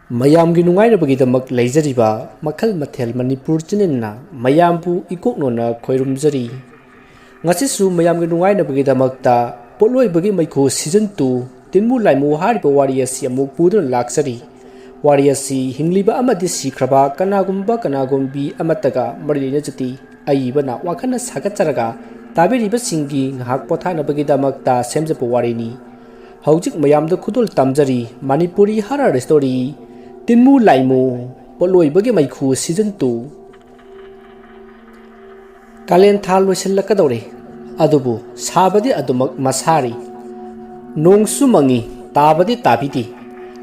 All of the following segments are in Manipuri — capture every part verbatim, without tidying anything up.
ꯃꯌꯥꯝꯒꯤ ꯅꯨꯡꯉꯥꯏꯅꯕꯒꯤꯗꯃꯛ ꯂꯩꯖꯔꯤꯕ ꯃꯈꯜ ꯃꯊꯦꯜ ꯃꯅꯤꯄꯨꯔ ꯆꯦꯅꯦꯜꯅ ꯃꯌꯥꯝꯕꯨ ꯏꯀꯣꯛꯅꯣꯅ ꯈꯣꯏꯔꯨꯝꯖꯔꯤ꯫ ꯉꯁꯤꯁꯨ ꯃꯌꯥꯝꯒꯤ ꯅꯨꯡꯉꯥꯏꯅꯕꯒꯤꯗꯃꯛꯇ ꯄꯣꯠꯂꯣꯏꯕꯒꯤ ꯃꯩꯈꯨ ꯁꯤꯖꯟ ꯇꯨ, ꯇꯤꯟꯃꯨ ꯂꯥꯏꯃꯨ ꯍꯥꯏꯔꯤꯕ ꯋꯥꯔꯤ ꯑꯁꯤ ꯑꯃꯨꯛ ꯄꯨꯗꯨꯅ ꯂꯥꯛꯆꯔꯤ꯫ ꯋꯥꯔꯤ ꯑꯁꯤ ꯍꯤꯡꯂꯤꯕ ꯑꯃꯗꯤ ꯁꯤꯈ꯭ꯔꯕ ꯀꯅꯥꯒꯨꯝꯕ ꯀꯅꯥꯒꯨꯝꯕꯤ ꯑꯃꯠꯇꯒ ꯃꯔꯤ ꯂꯩꯅꯖꯗꯦ꯫ ꯑꯏꯕꯅ ꯋꯥꯈꯜꯅ ꯁꯥꯒꯠꯆꯔꯒ ꯇꯥꯕꯤꯔꯤꯕꯁꯤꯡꯒꯤ ꯉꯥꯏꯍꯥꯛ ꯄꯣꯊꯥꯅꯕꯒꯤꯗꯃꯛꯇ ꯁꯦꯝꯖꯕ ꯋꯥꯔꯤꯅꯤ꯫ ꯍꯧꯖꯤꯛ ꯃꯌꯥꯝꯗ ꯈꯨꯗꯣꯜ ꯇꯝꯖꯔꯤ ꯃꯅꯤꯄꯨꯔꯤ ꯍꯔꯔ ꯁ꯭ꯇꯣꯔꯤ ꯇꯤꯟꯃꯨ ꯂꯥꯏꯃꯨ ꯄꯣꯠꯂꯣꯏꯕꯒꯤ ꯃꯩꯈꯨ ꯁꯤꯖꯟ ꯇꯨ꯫ ꯀꯥꯂꯦꯟ ꯊꯥ ꯂꯣꯏꯁꯤꯜꯂꯛꯀꯗꯧꯔꯦ, ꯑꯗꯨꯕꯨ ꯁꯥꯕꯗꯤ ꯑꯗꯨꯃꯛ ꯃꯁꯥꯔꯤ꯫ ꯅꯣꯡꯁꯨ ꯃꯪꯉꯤ, ꯇꯥꯕꯗꯤ ꯇꯥꯕꯤꯗꯦ꯫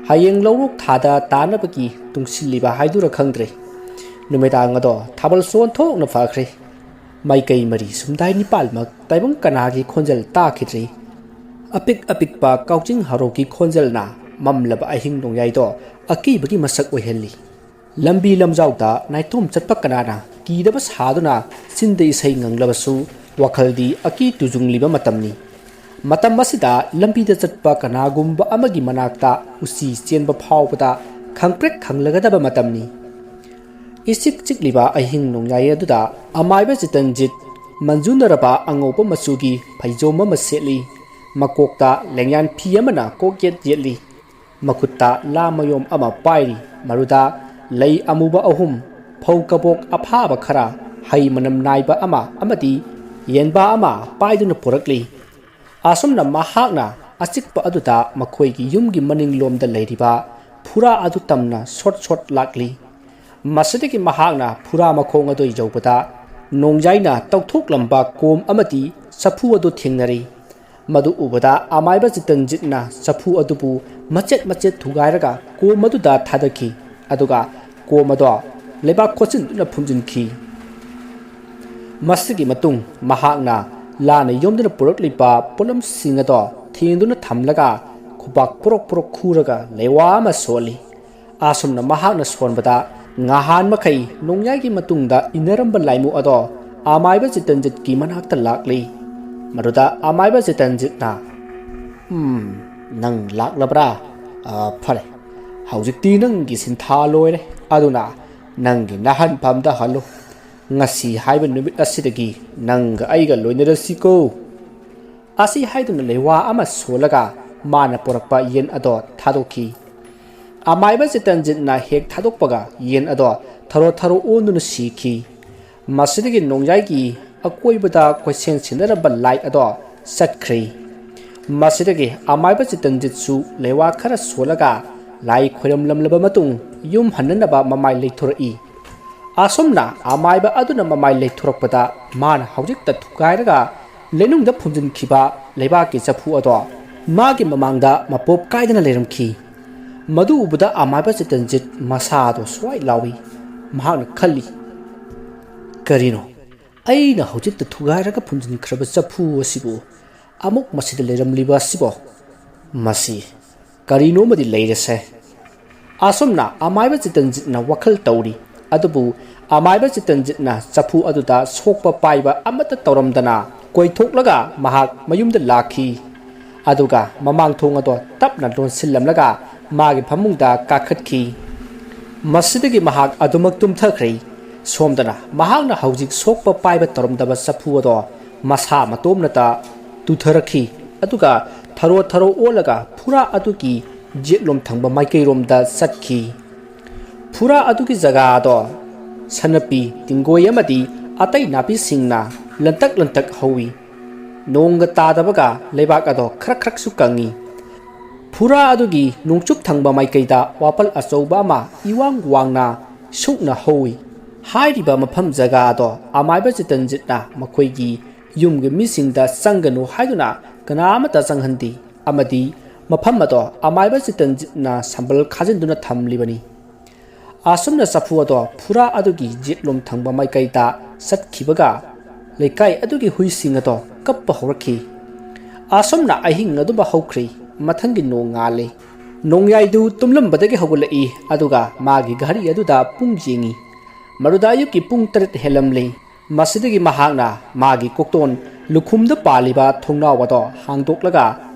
ꯍꯌꯦꯡ ꯂꯧꯔꯣꯛ ꯊꯥꯗ ꯇꯥꯅꯕꯒꯤ ꯇꯨꯡꯁꯤꯜꯂꯤꯕ ꯍꯥꯏꯗꯨꯔ ꯈꯪꯗ꯭ꯔꯦ꯫ ꯅꯨꯃꯤꯗꯥꯡ ꯑꯗꯣ ꯊꯥꯕꯜꯁꯨ ꯑꯣꯟꯊꯣꯛꯅ ꯐꯈ꯭ꯔꯦ꯫ ꯃꯥꯏꯀꯩ ꯃꯔꯤ ꯁꯨꯝꯗꯥꯏ ꯅꯤꯄꯥꯜꯃꯛ ꯇꯥꯏꯕꯪ ꯀꯅꯥꯒꯤ ꯈꯣꯟꯖꯦꯜ ꯇꯥꯈꯤꯗ꯭ꯔꯤ꯫ ꯑꯄꯤꯛ ꯑꯄꯤꯛꯄ ꯀꯥꯎꯖꯤꯡ ꯍꯔꯥꯎꯒꯤ ꯈꯣꯟꯖꯦꯜꯅ ꯃꯝꯂꯕ ꯑꯍꯤꯡ ꯅꯣꯡꯌꯥꯏꯗꯣ ꯑꯀꯤꯕꯒꯤ ꯃꯁꯛ ꯑꯣꯏꯍꯜꯂꯤ꯫ ꯂꯝꯕꯤ ꯂꯝꯖꯥꯎꯗ ꯅꯥꯏꯇꯣꯝ ꯆꯠꯄ ꯀꯅꯥꯅ ꯀꯤꯗꯕ ꯁꯥꯗꯨꯅ ꯆꯤꯟꯗ ꯏꯁꯩ ꯉꯪꯂꯕꯁꯨ ꯋꯥꯈꯜꯗꯤ ꯑꯀꯤ ꯇꯨꯖꯨꯡꯂꯤꯕ ꯃꯇꯝꯅꯤ꯫ ꯃꯇꯝ ꯑꯁꯤꯗ ꯂꯝꯕꯤꯗ ꯆꯠꯄ ꯀꯅꯥꯒꯨꯝꯕ ꯑꯃꯒꯤ ꯃꯅꯥꯛꯇ ꯎꯆꯤ ꯆꯦꯟꯕ ꯐꯥꯎꯕꯗ ꯈꯪꯄ꯭ꯔꯦꯛ ꯈꯪꯂꯒꯗꯕ ꯃꯇꯝꯅꯤ꯫ ꯏꯆꯤꯛ ꯆꯤꯛꯂꯤꯕ ꯑꯍꯤꯡ ꯅꯣꯡꯌꯥꯏ ꯑꯗꯨꯗ ꯑꯃꯥꯏꯕ ꯆꯤꯇꯟꯖꯤꯠ ꯃꯟꯖꯨꯅꯔꯕ ꯑꯉꯧꯕ ꯃꯆꯨꯒꯤ ꯐꯩꯖꯣꯝ ꯑꯃ ꯁꯦꯠꯂꯤ꯫ ꯃꯀꯣꯛꯇ ꯂꯦꯡꯌꯥꯟ ꯐꯤ ꯑꯃꯅ ꯀꯣꯛ ꯌꯦꯠ ꯌꯦꯠꯂꯤ꯫ ꯃꯈꯨꯠꯇ ꯂꯥ ꯃꯌꯣꯝ ꯑꯃ ꯄꯥꯏꯔꯤ꯫ ꯃꯗꯨꯗ ꯂꯩ ꯑꯃꯨꯕ ꯑꯍꯨꯝ, ꯐꯧ ꯀꯕꯣꯛ ꯑꯐꯥꯕ ꯈꯔ, ꯍꯩ ꯃꯅꯝ ꯅꯥꯏꯕ ꯑꯃ ꯑꯃꯗꯤ ꯌꯦꯟꯕꯥ ꯑꯃ ꯄꯥꯏꯗꯨꯅ ꯄꯨꯔꯛꯂꯤ꯫ ꯑꯁꯨꯝꯅ ꯃꯍꯥꯛꯅ ꯑꯆꯤꯛꯄ ꯑꯗꯨꯗ ꯃꯈꯣꯏꯒꯤ ꯌꯨꯝꯒꯤ ꯃꯅꯤꯡꯂꯣꯝꯗ ꯂꯩꯔꯤꯕ ꯐꯨꯔꯥ ꯑꯗꯨ ꯇꯝꯅ ꯁꯣꯠ ꯁꯣꯠ ꯂꯥꯛꯂꯤ꯫ ꯃꯁꯤꯗꯒꯤ ꯃꯍꯥꯛꯅ ꯐꯨꯔꯥ ꯃꯈꯣꯡ ꯑꯗꯨ ꯌꯧꯕꯗ ꯅꯣꯡꯌꯥꯏꯅ ꯇꯧꯊꯣꯛꯂꯝꯕ ꯀꯣꯝ ꯑꯃꯗꯤ ꯆꯐꯨ ꯑꯗꯨ ꯊꯦꯡꯅꯔꯤ꯫ ꯃꯗꯨ ꯎꯕꯗ ꯑꯃꯥꯏꯕ ꯆꯤꯇꯟꯖꯤꯠꯅ ꯆꯐꯨ ꯑꯗꯨꯕꯨ ꯃꯆꯦꯠ ꯃꯆꯦꯠ ꯊꯨꯒꯥꯏꯔꯒ ꯀꯣꯝ ꯑꯗꯨꯗ ꯊꯥꯗꯈꯤ꯫ ꯑꯗꯨꯒ ꯀꯣꯝ ꯑꯗꯣ ꯂꯩꯕꯥꯛ ꯈꯣꯠꯆꯤꯟꯗꯨꯅ ꯐꯨꯝꯖꯤꯟꯈꯤ꯫ ꯃꯁꯤꯒꯤ ꯃꯇꯨꯡ ꯃꯍꯥꯛꯅ ꯂꯥꯅ ꯌꯣꯝꯗꯨꯅ ꯄꯨꯔꯛꯂꯤꯕ ꯄꯣꯠꯂꯝꯁꯤꯡ ꯑꯗꯣ ꯊꯦꯡꯗꯨꯅ ꯊꯝꯂꯒ ꯈꯨꯕꯥꯛ ꯄꯣꯔꯣꯛ ꯄꯣꯔꯣꯛ ꯈꯨꯔꯒ ꯂꯩꯋꯥ ꯑꯃ ꯁꯣꯜꯂꯤ꯫ ꯑꯁꯨꯝꯅ ꯃꯍꯥꯛꯅ ꯁꯣꯟꯕꯗ ꯉꯍꯥꯟ ꯃꯈꯩ ꯅꯣꯡꯌꯥꯏꯒꯤ ꯃꯇꯨꯡꯗ ꯏꯟꯅꯔꯝꯕ ꯂꯥꯏꯃꯨ ꯑꯗꯣ ꯑꯃꯥꯏꯕ ꯆꯤꯇꯟꯖꯤꯠꯀꯤ ꯃꯅꯥꯛꯇ ꯂꯥꯛꯂꯤ꯫ ꯃꯗꯨꯗ ꯑꯃꯥꯏꯕ ꯆꯤꯇꯟꯖꯤꯠꯅ, "ꯎꯝ, ꯅꯪ ꯂꯥꯛꯂꯕ꯭ꯔꯥ? ꯑ, ꯐꯔꯦ꯫ "ꯍꯧꯖꯤꯛꯇꯤ ꯅꯪꯒꯤ ꯁꯤꯟꯊꯥ ꯂꯣꯏꯔꯦ, ꯑꯗꯨꯅ ꯅꯪꯒꯤ ꯅꯥꯍꯟꯐꯝꯗ ꯍꯜꯂꯨ꯫ ꯉꯁꯤ ꯍꯥꯏꯕ ꯅꯨꯃꯤꯠ ꯑꯁꯤꯗꯒꯤ ꯅꯪꯒ ꯑꯩꯒ ꯂꯣꯏꯅꯔꯁꯤꯀꯣ"꯫ ꯑꯁꯤ ꯍꯥꯏꯗꯨꯅ ꯂꯩꯋꯥ ꯑꯃ ꯁꯣꯜꯂꯒ ꯃꯥꯅ ꯄꯨꯔꯛꯄ ꯌꯦꯟ ꯑꯗꯣ ꯊꯥꯗꯣꯛꯈꯤ꯫ ꯑꯃꯥꯏꯕ ꯆꯤꯇꯟꯖꯤꯠꯅ ꯍꯦꯛ ꯊꯥꯗꯣꯛꯄꯒ ꯌꯦꯟ ꯑꯗꯣ ꯊꯔꯣ ꯊꯔꯣ ꯑꯣꯟꯗꯨꯅ ꯁꯤꯈꯤ꯫ ꯃꯁꯤꯗꯒꯤ ꯅꯣꯡꯌꯥꯏꯒꯤ ꯑꯀꯣꯏꯕꯗ ꯀꯣꯏꯁꯦꯟ ꯁꯦꯟꯅꯔꯝꯕ ꯂꯥꯏꯠ ꯑꯗꯣ ꯆꯠꯈ꯭ꯔꯦ꯫ ꯃꯁꯤꯗꯒꯤ ꯑꯃꯥꯏꯕ ꯆꯤꯇꯟꯖꯤꯠꯁꯨ ꯂꯩꯋꯥ ꯈꯔ ꯁꯣꯜꯂꯒ ꯂꯥꯏ ꯈꯣꯏꯔꯝꯂꯝꯂꯕ ꯃꯇꯨꯡ ꯌꯨꯝ ꯍꯟꯅꯅꯕ ꯃꯃꯥꯏ ꯂꯩꯊꯣꯔꯛꯏ꯫ ꯑꯁꯨꯝꯅ ꯑꯃꯥꯏꯕ ꯑꯗꯨꯅ ꯃꯃꯥꯏ ꯂꯩꯊꯣꯔꯛꯄꯗ ꯃꯥꯅ ꯍꯧꯖꯤꯛꯇ ꯊꯨꯒꯥꯏꯔꯒ ꯂꯩꯅꯨꯡꯗ ꯐꯨꯝꯖꯤꯟꯈꯤꯕ ꯂꯩꯕꯥꯛꯀꯤ ꯆꯐꯨ ꯑꯗꯣ ꯃꯥꯒꯤ ꯃꯃꯥꯡꯗ ꯃꯄꯣꯞ ꯀꯥꯏꯗꯅ ꯂꯩꯔꯝꯈꯤ꯫ ꯃꯗꯨ ꯎꯕꯗ ꯑꯃꯥꯏꯕ ꯆꯤꯇꯟꯖꯤꯠ ꯃꯁꯥꯗꯣ ꯁ꯭ꯋꯥꯏ ꯂꯥꯎꯏ꯫ ꯃꯍꯥꯛꯅ ꯈꯜꯂꯤ, "ꯀꯔꯤꯅꯣ? ꯑꯩꯅ ꯍꯧꯖꯤꯛꯇ ꯊꯨꯒꯥꯏꯔꯒ ꯐꯨꯝꯖꯤꯟꯈ꯭ꯔꯕ ꯆꯐꯨ ꯑꯁꯤꯕꯨ ꯑꯃꯨꯛ ꯃꯁꯤꯗ ꯂꯩꯔꯝꯂꯤꯕ ꯑꯁꯤꯕꯣ? ꯃꯁꯤ ꯀꯔꯤꯅꯣꯃꯗꯤ ꯂꯩꯔꯦꯁꯦ"꯫ ꯑꯁꯨꯝꯅ ꯑꯃꯥꯏꯕ ꯆꯤꯇꯟꯖꯤꯠꯅ ꯋꯥꯈꯜ ꯇꯧꯔꯤ꯫ ꯑꯗꯨꯕꯨ ꯑꯃꯥꯏꯕ ꯆꯤꯇꯟꯖꯤꯠꯅ ꯆꯐꯨ ꯑꯗꯨꯗ ꯁꯣꯛꯄ ꯄꯥꯏꯕ ꯑꯃꯠꯇ ꯇꯧꯔꯝꯗꯅ ꯀꯣꯏꯊꯣꯛꯂꯒ ꯃꯍꯥꯛ ꯃꯌꯨꯝꯗ ꯂꯥꯛꯈꯤ꯫ ꯑꯗꯨꯒ ꯃꯃꯥꯡ ꯊꯣꯡ ꯑꯗꯣ ꯇꯞꯅ ꯂꯣꯟꯁꯤꯜꯂꯝꯂꯒ ꯃꯥꯒꯤ ꯐꯃꯨꯡꯗ ꯀꯥꯈꯠꯈꯤ꯫ ꯃꯁꯤꯗꯒꯤ ꯃꯍꯥꯛ ꯑꯗꯨꯃꯛ ꯇꯨꯝꯊꯈ꯭ꯔꯦ꯫ ꯁꯣꯝꯗꯅ ꯃꯍꯥꯛꯅ ꯍꯧꯖꯤꯛ ꯁꯣꯛꯄ ꯄꯥꯏꯕ ꯇꯧꯔꯝꯗꯕ ꯆꯐꯨ ꯑꯗꯣ ꯃꯁꯥ ꯃꯇꯣꯝꯅꯇ ꯇꯨꯊꯔꯛꯈꯤ꯫ ꯑꯗꯨꯒ ꯊꯔꯣ ꯊꯔꯣ ꯑꯣꯜꯂꯒ ꯐꯨꯔꯥ ꯑꯗꯨꯒꯤ ꯌꯦꯠꯂꯣꯝ ꯊꯪꯕ ꯃꯥꯏꯀꯩꯔꯣꯝꯗ ꯆꯠꯈꯤ꯫ ꯐꯨꯔꯥ ꯑꯗꯨꯒꯤ ꯖꯒꯥꯗꯣ ꯁꯅꯄꯤ, ꯇꯤꯡꯒꯣꯏ ꯑꯃꯗꯤ ꯑꯇꯩ ꯅꯥꯄꯤꯁꯤꯡꯅ ꯂꯟꯇꯛ ꯂꯟꯇꯛ ꯍꯧꯏ꯫ ꯅꯣꯡꯒ ꯇꯥꯗꯕꯒ ꯂꯩꯕꯥꯛ ꯑꯗꯣ ꯈꯔꯛ ꯈꯔꯛꯁꯨ ꯀꯪꯏ꯫ ꯐꯨꯔꯥ ꯑꯗꯨꯒꯤ ꯅꯣꯡꯆꯨꯞ ꯊꯪꯕ ꯃꯥꯏꯀꯩꯗ ꯋꯥꯄꯜ ꯑꯆꯧꯕ ꯑꯃ ꯏꯋꯥꯡ ꯋꯥꯡꯅ ꯁꯨꯛꯅ ꯍꯧꯏ꯫ ꯍꯥꯏꯔꯤꯕ ꯃꯐꯝ ꯖꯒꯥ ꯑꯗꯣ ꯑꯃꯥꯏꯕ ꯆꯤꯇꯟꯖꯤꯠꯅ ꯃꯈꯣꯏꯒꯤ ꯌꯨꯝꯒꯤ ꯃꯤꯁꯤꯡꯗ ꯆꯪꯒꯅꯨ ꯍꯥꯏꯗꯨꯅ ꯀꯅꯥ ꯑꯃꯠꯇ ꯆꯪꯍꯟꯗꯦ, ꯑꯃꯗꯤ ꯃꯐꯝ ꯑꯗꯣ ꯑꯃꯥꯏꯕ ꯆꯤꯇꯟꯖꯤꯠꯅ ꯁꯝꯕꯜ ꯈꯥꯖꯤꯟꯗꯨꯅ ꯊꯝꯂꯤꯕꯅꯤ꯫ ꯑꯁꯨꯝꯅ ꯆꯐꯨ ꯑꯗꯣ ꯐꯨꯔꯥ ꯑꯗꯨꯒꯤ ꯌꯦꯠꯂꯣꯝ ꯊꯪꯕ ꯃꯥꯏꯀꯩꯗ ꯆꯠꯈꯤꯕꯒ ꯂꯩꯀꯥꯏ ꯑꯗꯨꯒꯤ ꯍꯨꯏꯁꯤꯡ ꯑꯗꯣ ꯀꯞꯄ ꯍꯧꯔꯛꯈꯤ꯫ ꯑꯁꯨꯝꯅ ꯑꯍꯤꯡ ꯑꯗꯨꯃ ꯍꯧꯈ꯭ꯔꯦ꯫ ꯃꯊꯪꯒꯤ ꯅꯣꯡ ꯉꯥꯜꯂꯦ꯫ ꯅꯣꯡꯌꯥꯏꯗꯨ ꯇꯨꯝꯂꯝꯕꯗꯒꯤ ꯍꯧꯒꯠꯂꯛꯏ, ꯑꯗꯨꯒ ꯃꯥꯒꯤ ꯘꯔꯤ ꯑꯗꯨꯗ ꯄꯨꯡ ꯌꯦꯡꯉꯤ꯫ ꯃꯗꯨꯗ ꯑꯌꯨꯛꯀꯤ ꯄꯨꯡ ꯇꯔꯦꯠ ꯍꯦꯜꯂꯝꯂꯦ꯫ ꯃꯁꯤꯗꯒꯤ ꯃꯍꯥꯛꯅ ꯃꯥꯒꯤ ꯀꯣꯛꯇꯣꯟ ꯂꯨꯈꯨꯝꯗ ꯄꯥꯜꯂꯤꯕ ꯊꯣꯡꯅꯥꯎ ꯑꯗꯣ ꯍꯥꯡꯗꯣꯛꯂꯒ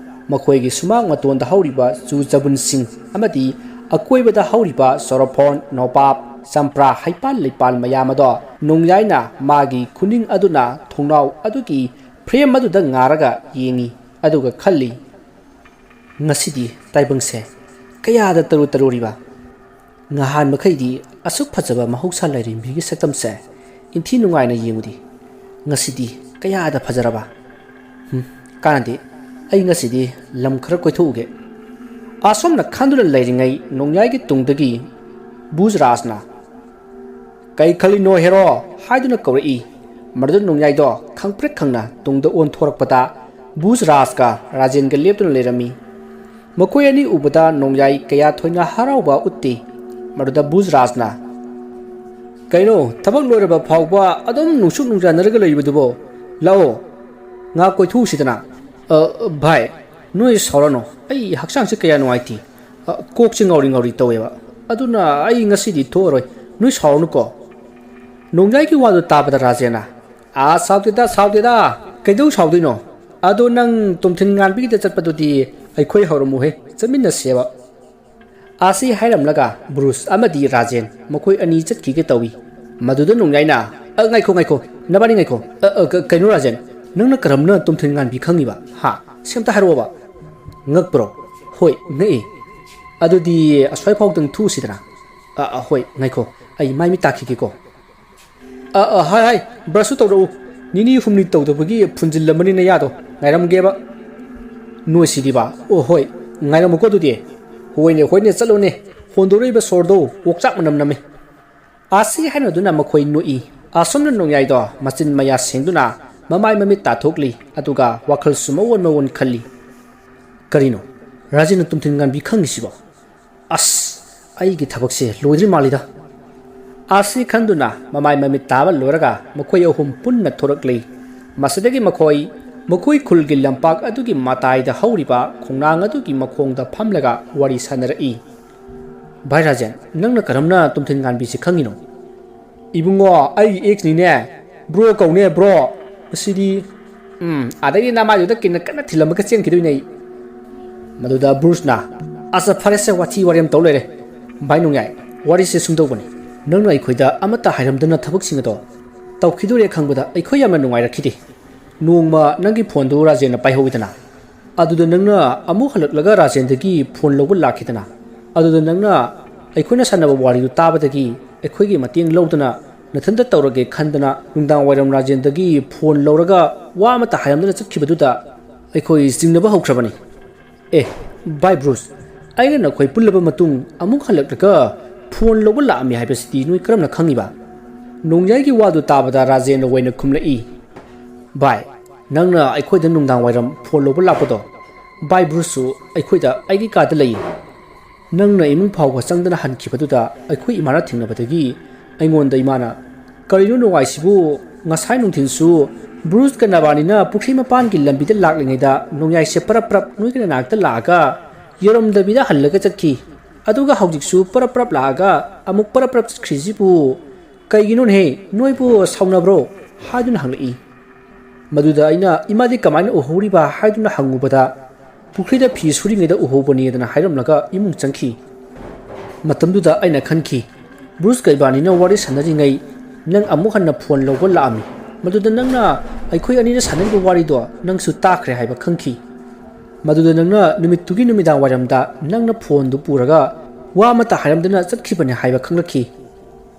ꯃꯈꯣꯏꯒꯤ ꯁꯨꯃꯥꯡ ꯃꯇꯣꯟꯗ ꯍꯧꯔꯤꯕ ꯆꯨ ꯆꯕꯨꯟꯁꯤꯡ ꯑꯃꯗꯤ ꯑꯀꯣꯏꯕꯗ ꯍꯧꯔꯤꯕ ꯆꯣꯔꯣꯐꯣꯟ, ꯅꯣꯕꯥꯞ, ꯆꯝꯄ꯭ꯔꯥ, ꯍꯩꯄꯥꯜ ꯂꯩꯄꯥꯜ ꯃꯌꯥꯝ ꯑꯗꯣ ꯅꯣꯡꯌꯥꯏꯅ ꯃꯥꯒꯤ ꯈꯨꯅꯤꯡ ꯑꯗꯨꯅ ꯊꯣꯡꯅꯥꯎ ꯑꯗꯨꯒꯤ frame ꯑꯗꯨꯗ ꯉꯥꯔꯒ ꯌꯦꯡꯏ꯫ ꯑꯗꯨꯒ ꯈꯜꯂꯤ, "ꯉꯁꯤꯗꯤ ꯇꯥꯏꯕꯪꯁꯦ ꯀꯌꯥꯗ ꯇꯔꯨ ꯇꯔꯨꯔꯤꯕ? ꯉꯍꯥꯟ ꯃꯈꯩꯗꯤ ꯑꯁꯨꯛ ꯐꯖꯕ ꯃꯍꯧꯁꯥ ꯂꯥꯏꯔꯦꯝꯕꯤꯒꯤ ꯁꯛꯇꯝꯁꯦ ꯏꯟꯊꯤ ꯅꯨꯡꯉꯥꯏꯅ ꯌꯦꯡꯉꯨꯗꯦ꯫ ꯉꯁꯤꯗꯤ ꯀꯌꯥꯗ ꯐꯖꯔꯕ? ꯍꯨꯝ, ꯀꯥꯟꯅꯗꯦ꯫ ꯑꯩ ꯉꯁꯤꯗꯤ ꯂꯝ ꯈꯔ ꯀꯣꯏꯊꯣꯛꯎꯒꯦ꯫" ꯑꯁꯣꯝꯅ ꯈꯟꯗꯨꯅ ꯂꯩꯔꯤꯉꯩ ꯅꯣꯡꯌꯥꯏꯒꯤ ꯇꯨꯡꯗꯒꯤ ꯕꯨꯖꯔꯥꯖꯅ, "ꯀꯩ ꯈꯜꯂꯤꯅꯣ ꯍꯦꯔꯣ?" ꯍꯥꯏꯗꯨꯅ ꯀꯧꯔꯛꯏ꯫ ꯃꯗꯨꯗ ꯅꯣꯡꯌꯥꯏꯗꯣ ꯈꯪꯄ꯭ꯔꯦꯛ ꯈꯪꯅ ꯇꯨꯡꯗ ꯑꯣꯟꯊꯣꯔꯛꯄꯗ ꯕꯨꯖꯔꯥꯖꯀ ꯔꯥꯖꯦꯟꯒ ꯂꯦꯞꯇꯨꯅ ꯂꯩꯔꯝꯃꯤ꯫ ꯃꯈꯣꯏ ꯑꯅꯤ ꯎꯕꯗ ꯅꯣꯡꯌꯥꯏ ꯀꯌꯥ ꯊꯣꯏꯅ ꯍꯔꯥꯎꯕ ꯎꯠꯇꯦ꯫ ꯃꯗꯨꯗ ꯕꯨꯖꯔꯥꯖꯅ, "ꯀꯩꯅꯣ, ꯊꯕꯛ ꯂꯣꯏꯔꯕ ꯐꯥꯎꯕ ꯑꯗꯨꯝ ꯅꯨꯡꯁꯨꯛ ꯅꯨꯡꯖꯥꯅꯔꯒ ꯂꯩꯕꯗꯨꯕꯣ? ꯂꯥꯛꯑꯣ, ꯉꯥꯏꯍꯥꯛ ꯀꯣꯏꯊꯣꯛꯎꯁꯤꯗꯅ꯫" "ꯑ, ꯚꯥꯏ, ꯅꯣꯏ ꯁꯥꯎꯔꯅꯨ꯫ ꯑꯩ ꯍꯛꯆꯥꯡꯁꯦ ꯀꯌꯥ ꯅꯨꯡꯉꯥꯏꯇꯦ꯫ ꯑ, ꯀꯣꯛꯁꯦ ꯉꯥꯎꯔꯤ ꯉꯥꯎꯔꯤ ꯇꯧꯋꯦꯕ꯫ ꯑꯗꯨꯅ ꯑꯩ ꯉꯁꯤꯗꯤ ꯊꯣꯛꯑꯔꯣꯏ꯫ ꯅꯣꯏ ꯁꯥꯎꯔꯅꯨꯀꯣ꯫" ꯅꯣꯡꯌꯥꯏꯒꯤ ꯋꯥꯗꯨ ꯇꯥꯕꯗ ꯔꯥꯖꯦꯟꯅ, "ꯑꯥ, ꯁꯥꯎꯗꯦꯗ, ꯁꯥꯎꯗꯦꯗ꯫ ꯀꯩꯗꯧ ꯁꯥꯎꯗꯣꯏꯅꯣ? ꯑꯗꯣ ꯅꯪ ꯇꯣꯝꯊꯤꯟ ꯉꯥꯟꯕꯤꯒꯤꯗ ꯆꯠꯄꯗꯨꯗꯤ ꯑꯩꯈꯣꯏ ꯍꯧꯔꯝꯃꯨꯍꯦ, ꯆꯠꯃꯤꯟꯅꯁꯦꯕ꯫" ꯑꯥꯁꯤ ꯍꯥꯏꯔꯝꯂꯒ ꯕ꯭ꯔꯨꯁ ꯑꯃꯗꯤ ꯔꯥꯖꯦꯟ ꯃꯈꯣꯏ ꯑꯅꯤ ꯆꯠꯈꯤꯒꯦ ꯇꯧꯏ꯫ ꯃꯗꯨꯗ ꯅꯣꯡꯌꯥꯏꯅ, "ꯑ, ꯉꯥꯏꯈꯣ, ꯉꯥꯏꯈꯣ, ꯅꯕꯥꯅꯤ ꯉꯥꯏꯈꯣ꯫ ꯑ, ꯑ, ꯀ-, ꯀꯩꯅꯣ ꯔꯥꯖꯦꯟ, ꯅꯪꯅ ꯀꯔꯝꯅ ꯇꯣꯝꯊꯤꯟ ꯉꯥꯟꯕꯤ ꯈꯪꯉꯤꯕ? ꯍꯥ? ꯁꯤ ꯑꯝꯇ ꯍꯥꯏꯔꯛꯑꯣꯕ꯫" "ꯉꯛꯄ꯭ꯔꯣ?" "ꯍꯣꯏ, ꯉꯛꯏ꯫" "ꯑꯗꯨꯗꯤ ꯑꯁ꯭ꯋꯥꯏꯐꯥꯎꯗꯪ ꯊꯣꯛꯎꯁꯤꯗꯅ꯫" "ꯑ, ꯑ, ꯍꯣꯏ, ꯉꯥꯏꯈꯣ, ꯑꯩ ꯃꯥꯏ ꯃꯤꯠ ꯇꯥꯈꯤꯒꯦꯀꯣ꯫ ꯑ, ꯑ, ꯍꯥꯏ, ꯍꯥꯏ, ꯕ꯭ꯔꯁꯁꯨ ꯇꯧꯔꯛꯎ꯫ ꯅꯤꯅꯤ ꯍꯨꯝꯅꯤ ꯇꯧꯗꯕꯒꯤ ꯐꯨꯟꯖꯤꯜꯂꯝꯃꯅꯤ ꯅꯌꯥꯗꯣ꯫ ꯉꯥꯏꯔꯝꯒꯦꯕ꯫" "ꯅꯣꯏꯁꯤꯗꯤꯕ꯫ ꯑꯣ, ꯍꯣꯏ, ꯉꯥꯏꯔꯝꯃꯨꯀꯣ ꯑꯗꯨꯗꯤ꯫" "ꯍꯣꯏꯅꯦ, ꯍꯣꯏꯅꯦ, ꯆꯠꯂꯣꯅꯦ꯫ ꯍꯣꯟꯗꯣꯔꯛꯏꯕ ꯁꯣꯔꯗꯣ ꯑꯣꯛꯆꯥꯛ ꯃꯅꯝ ꯅꯝꯃꯦ꯫" ꯑꯥꯁꯤ ꯍꯥꯏꯅꯗꯨꯅ ꯃꯈꯣꯏ ꯅꯣꯛꯏ꯫ ꯑꯁꯣꯝꯅ ꯅꯣꯡꯌꯥꯏꯗꯣ ꯃꯆꯤꯟ ꯃꯌꯥ ꯁꯦꯡꯗꯨꯅ ꯃꯃꯥꯏ ꯃꯃꯤꯠ ꯇꯥꯊꯣꯛꯂꯤ, ꯑꯗꯨꯒ ꯋꯥꯈꯜꯁꯨ ꯃꯑꯣꯟ ꯃꯑꯣꯟ ꯈꯜꯂꯤ꯫ "ꯀꯔꯤꯅꯣ? ꯔꯥꯖꯦꯟꯅ ꯇꯣꯝꯊꯤꯟ ꯉꯥꯟꯕꯤ ꯈꯪꯉꯤꯁꯤꯕꯣ? ꯑꯁ, ꯑꯩꯒꯤ ꯊꯕꯛꯁꯦ ꯂꯣꯏꯗ꯭ꯔꯤ ꯃꯥꯜꯂꯤꯗ꯫" ꯑꯥꯁꯤ ꯈꯟꯗꯨꯅ ꯃꯃꯥꯏ ꯃꯃꯤꯠ ꯇꯥꯕ ꯂꯣꯏꯔꯒ ꯃꯈꯣꯏ ꯑꯍꯨꯝ ꯄꯨꯟꯅ ꯊꯣꯔꯛꯂꯤ꯫ ꯃꯁꯤꯗꯒꯤ ꯃꯈꯣꯏ, ꯃꯈꯣꯏ ꯈꯨꯜꯒꯤ ꯂꯝꯄꯥꯛ ꯑꯗꯨꯒꯤ ꯃꯇꯥꯏꯗ ꯍꯧꯔꯤꯕ ꯈꯣꯡꯅꯥꯡ ꯑꯗꯨꯒꯤ ꯃꯈꯣꯡꯗ ꯐꯝꯂꯒ ꯋꯥꯔꯤ ꯁꯥꯟꯅꯔꯛꯏ꯫ "ꯚꯥꯏ ꯔꯥꯖꯦꯟ, ꯅꯪꯅ ꯀꯔꯝꯅ ꯇꯣꯝꯊꯤꯟ ꯉꯥꯟꯕꯤꯁꯤ ꯈꯪꯉꯤꯅꯣ?" "ꯏꯕꯨꯡꯉꯣ, ꯑꯩꯒꯤ ex ꯅꯤꯅꯦ꯫ Bro ꯀꯧꯅꯦ, bro꯫ ꯃꯁꯤꯗꯤ, ꯎꯝ, ꯑꯗꯒꯤ ꯅꯃꯥꯏꯗꯨꯗ ꯀꯤꯟꯅ ꯀꯟꯅ ꯊꯤꯜꯂꯝꯃꯒ ꯆꯦꯟꯈꯤꯗꯣꯏꯅꯦ ꯑꯩ꯫" ꯃꯗꯨꯗ ꯕ꯭ꯔꯨꯁꯅ, ꯑꯁ, ꯐꯔꯦꯁꯦ, ꯋꯥꯊꯤ ꯋꯥꯔꯦꯝ ꯇꯧ ꯂꯩꯔꯦ꯫ ꯚꯥꯏ ꯅꯣꯡꯌꯥꯏ, ꯋꯥꯔꯤꯁꯦ ꯁꯨꯝꯗꯧꯕꯅꯤ꯫ ꯅꯪꯅ ꯑꯩꯈꯣꯏꯗ ꯑꯃꯠꯇ ꯍꯥꯏꯔꯝꯗꯅ ꯊꯕꯛꯁꯤꯡ ꯑꯗꯣ ꯇꯧꯈꯤꯗꯣꯔꯦ ꯈꯪꯕꯗ ꯑꯩꯈꯣꯏ ꯌꯥꯝꯅ ꯅꯨꯡꯉꯥꯏꯔꯛꯈꯤꯗꯦ꯫ ꯅꯣꯡꯃ ꯅꯪꯒꯤ ꯐꯣꯟꯗꯨ ꯔꯥꯖꯦꯟꯅ ꯄꯥꯏꯍꯧꯋꯤꯗꯅ, ꯑꯗꯨꯗ ꯅꯪꯅ ꯑꯃꯨꯛ ꯍꯜꯂꯛꯂꯒ ꯔꯥꯖꯦꯟꯗꯒꯤ ꯐꯣꯟ ꯂꯧꯕ ꯂꯥꯛꯈꯤꯗꯅ, ꯑꯗꯨꯗ ꯅꯪꯅ ꯑꯩꯈꯣꯏꯅ ꯁꯥꯟꯅꯕ ꯋꯥꯔꯤꯗꯨ ꯇꯥꯕꯗꯒꯤ ꯑꯩꯈꯣꯏꯒꯤ ꯃꯇꯦꯡ ꯂꯧꯗꯅ ꯅꯊꯟꯇ ꯇꯧꯔꯒꯦ ꯈꯟꯗꯅ ꯅꯨꯡꯗꯥꯡ ꯋꯥꯏꯔꯝ ꯔꯥꯖꯦꯟꯗꯒꯤ ꯐꯣꯟ ꯂꯧꯔꯒ ꯋꯥ ꯑꯃꯠꯇ ꯍꯥꯏꯔꯝꯗꯅ ꯆꯠꯈꯤꯕꯗꯨꯗ ꯑꯩꯈꯣꯏ ꯆꯤꯡꯅꯕ ꯍꯧꯈ꯭ꯔꯕꯅꯤ꯫ ꯑꯦ, ꯚꯥꯏ ꯕ꯭ꯔꯨꯁ, ꯑꯩꯅ ꯅꯈꯣꯏ ꯄꯨꯜꯂꯕ ꯃꯇꯨꯡ ꯑꯃꯨꯛ ꯍꯜꯂꯛꯂꯒ ꯐꯣꯟ ꯂꯧꯕ ꯂꯥꯛꯑꯝꯃꯤ ꯍꯥꯏꯕꯁꯤꯗꯤ ꯅꯣꯏ ꯀꯔꯝꯅ ꯈꯪꯉꯤꯕ? ꯅꯣꯡꯌꯥꯏꯒꯤ ꯋꯥꯗꯨ ꯇꯥꯕꯗ ꯔꯥꯖꯦꯟꯅ ꯑꯣꯏꯅ ꯈꯨꯝꯂꯛꯏ, ꯚꯥꯏ, ꯅꯪꯅ ꯑꯩꯈꯣꯏꯗ ꯅꯨꯡꯗꯥꯡ ꯋꯥꯏꯔꯝ ꯐꯣꯟ ꯂꯧꯕ ꯂꯥꯛꯄꯗꯣ, ꯚꯥꯏ ꯕ꯭ꯔꯨꯁꯁꯨ ꯑꯩꯈꯣꯏꯗ ꯑꯩꯒꯤ ꯀꯥꯗ ꯂꯩꯌꯦ꯫ ꯅꯪꯅ ꯏꯃꯨꯡ ꯐꯥꯎꯕ ꯆꯪꯗꯅ ꯍꯟꯈꯤꯕꯗꯨꯗ ꯑꯩꯈꯣꯏ ꯏꯃꯥꯅ ꯊꯦꯡꯅꯕꯗꯒꯤ ꯑꯩꯉꯣꯟꯗ ꯏꯃꯥꯅ, "ꯀꯔꯤꯅꯣ ꯅꯣꯡꯌꯥꯏꯁꯤꯕꯨ? ꯉꯁꯥꯏ ꯅꯨꯡꯊꯤꯜꯁꯨ ꯕ꯭ꯔꯨꯁꯀ ꯅꯕꯥꯅꯤꯅ ꯄꯨꯈ꯭ꯔꯤ ꯃꯄꯥꯟꯒꯤ ꯂꯝꯕꯤꯗ ꯂꯥꯛꯂꯤꯉꯩꯗ ꯅꯣꯡꯌꯥꯏꯁꯦ ꯄꯔꯞ ꯄꯔꯞ ꯅꯣꯏꯒꯤ ꯅꯅꯥꯛꯇ ꯂꯥꯛꯑꯒ ꯌꯦꯔꯨꯝꯗꯕꯤꯗ ꯍꯜꯂꯒ ꯆꯠꯈꯤ꯫ ꯑꯗꯨꯒ ꯍꯧꯖꯤꯛꯁꯨ ꯄꯔꯞ ꯄꯔꯞ ꯂꯥꯛꯑꯒ ꯑꯃꯨꯛ ꯄꯔꯞ ꯄꯔꯞ ꯆꯠꯈ꯭ꯔꯤꯁꯤꯕꯨ ꯀꯩꯒꯤꯅꯣꯅꯦꯍꯦ? ꯅꯣꯏꯕꯨ ꯁꯥꯎꯅꯕ꯭ꯔꯣ?" ꯍꯥꯏꯗꯨꯅ ꯍꯪꯂꯛꯏ꯫ ꯃꯗꯨꯗ ꯑꯩꯅ, "ꯏꯃꯥꯗꯤ ꯀꯃꯥꯏꯅ ꯎꯍꯧꯔꯤꯕ?" ꯍꯥꯏꯗꯨꯅ ꯍꯪꯉꯨꯕꯗ, "ꯄꯨꯈ꯭ꯔꯤꯗ ꯐꯤ ꯁꯨꯔꯤꯉꯩꯗ ꯎꯍꯧꯕꯅꯦꯗꯅ" ꯍꯥꯏꯔꯝꯂꯒ ꯏꯃꯨꯡ ꯆꯪꯈꯤ꯫ ꯃꯇꯝꯗꯨꯗ ꯑꯩꯅ ꯈꯟꯈꯤ, ꯕ꯭ꯔꯨꯁꯀ ꯏꯕꯥꯅꯤꯅ ꯋꯥꯔꯤ ꯁꯥꯟꯅꯔꯤꯉꯩ ꯅꯪ ꯑꯃꯨꯛ ꯍꯟꯅ ꯐꯣꯟ ꯂꯧꯕ ꯂꯥꯛꯑꯝꯃꯤ꯫ ꯃꯗꯨꯗ ꯅꯪꯅ ꯑꯩꯈꯣꯏ ꯑꯅꯤꯅ ꯁꯥꯟꯅꯔꯤꯕ ꯋꯥꯔꯤꯗꯣ ꯅꯪꯁꯨ ꯇꯥꯈ꯭ꯔꯦ ꯍꯥꯏꯕ ꯈꯪꯈꯤ꯫ ꯃꯗꯨꯗ ꯅꯪꯅ ꯅꯨꯃꯤꯠꯇꯨꯒꯤ ꯅꯨꯃꯤꯗꯥꯡ ꯋꯥꯏꯔꯝꯗ ꯅꯪꯅ ꯐꯣꯟꯗꯨ ꯄꯨꯔꯒ ꯋꯥ ꯑꯃꯠꯇ ꯍꯥꯏꯔꯝꯗꯅ ꯆꯠꯈꯤꯕꯅꯤ ꯍꯥꯏꯕ ꯈꯪꯂꯛꯈꯤ꯫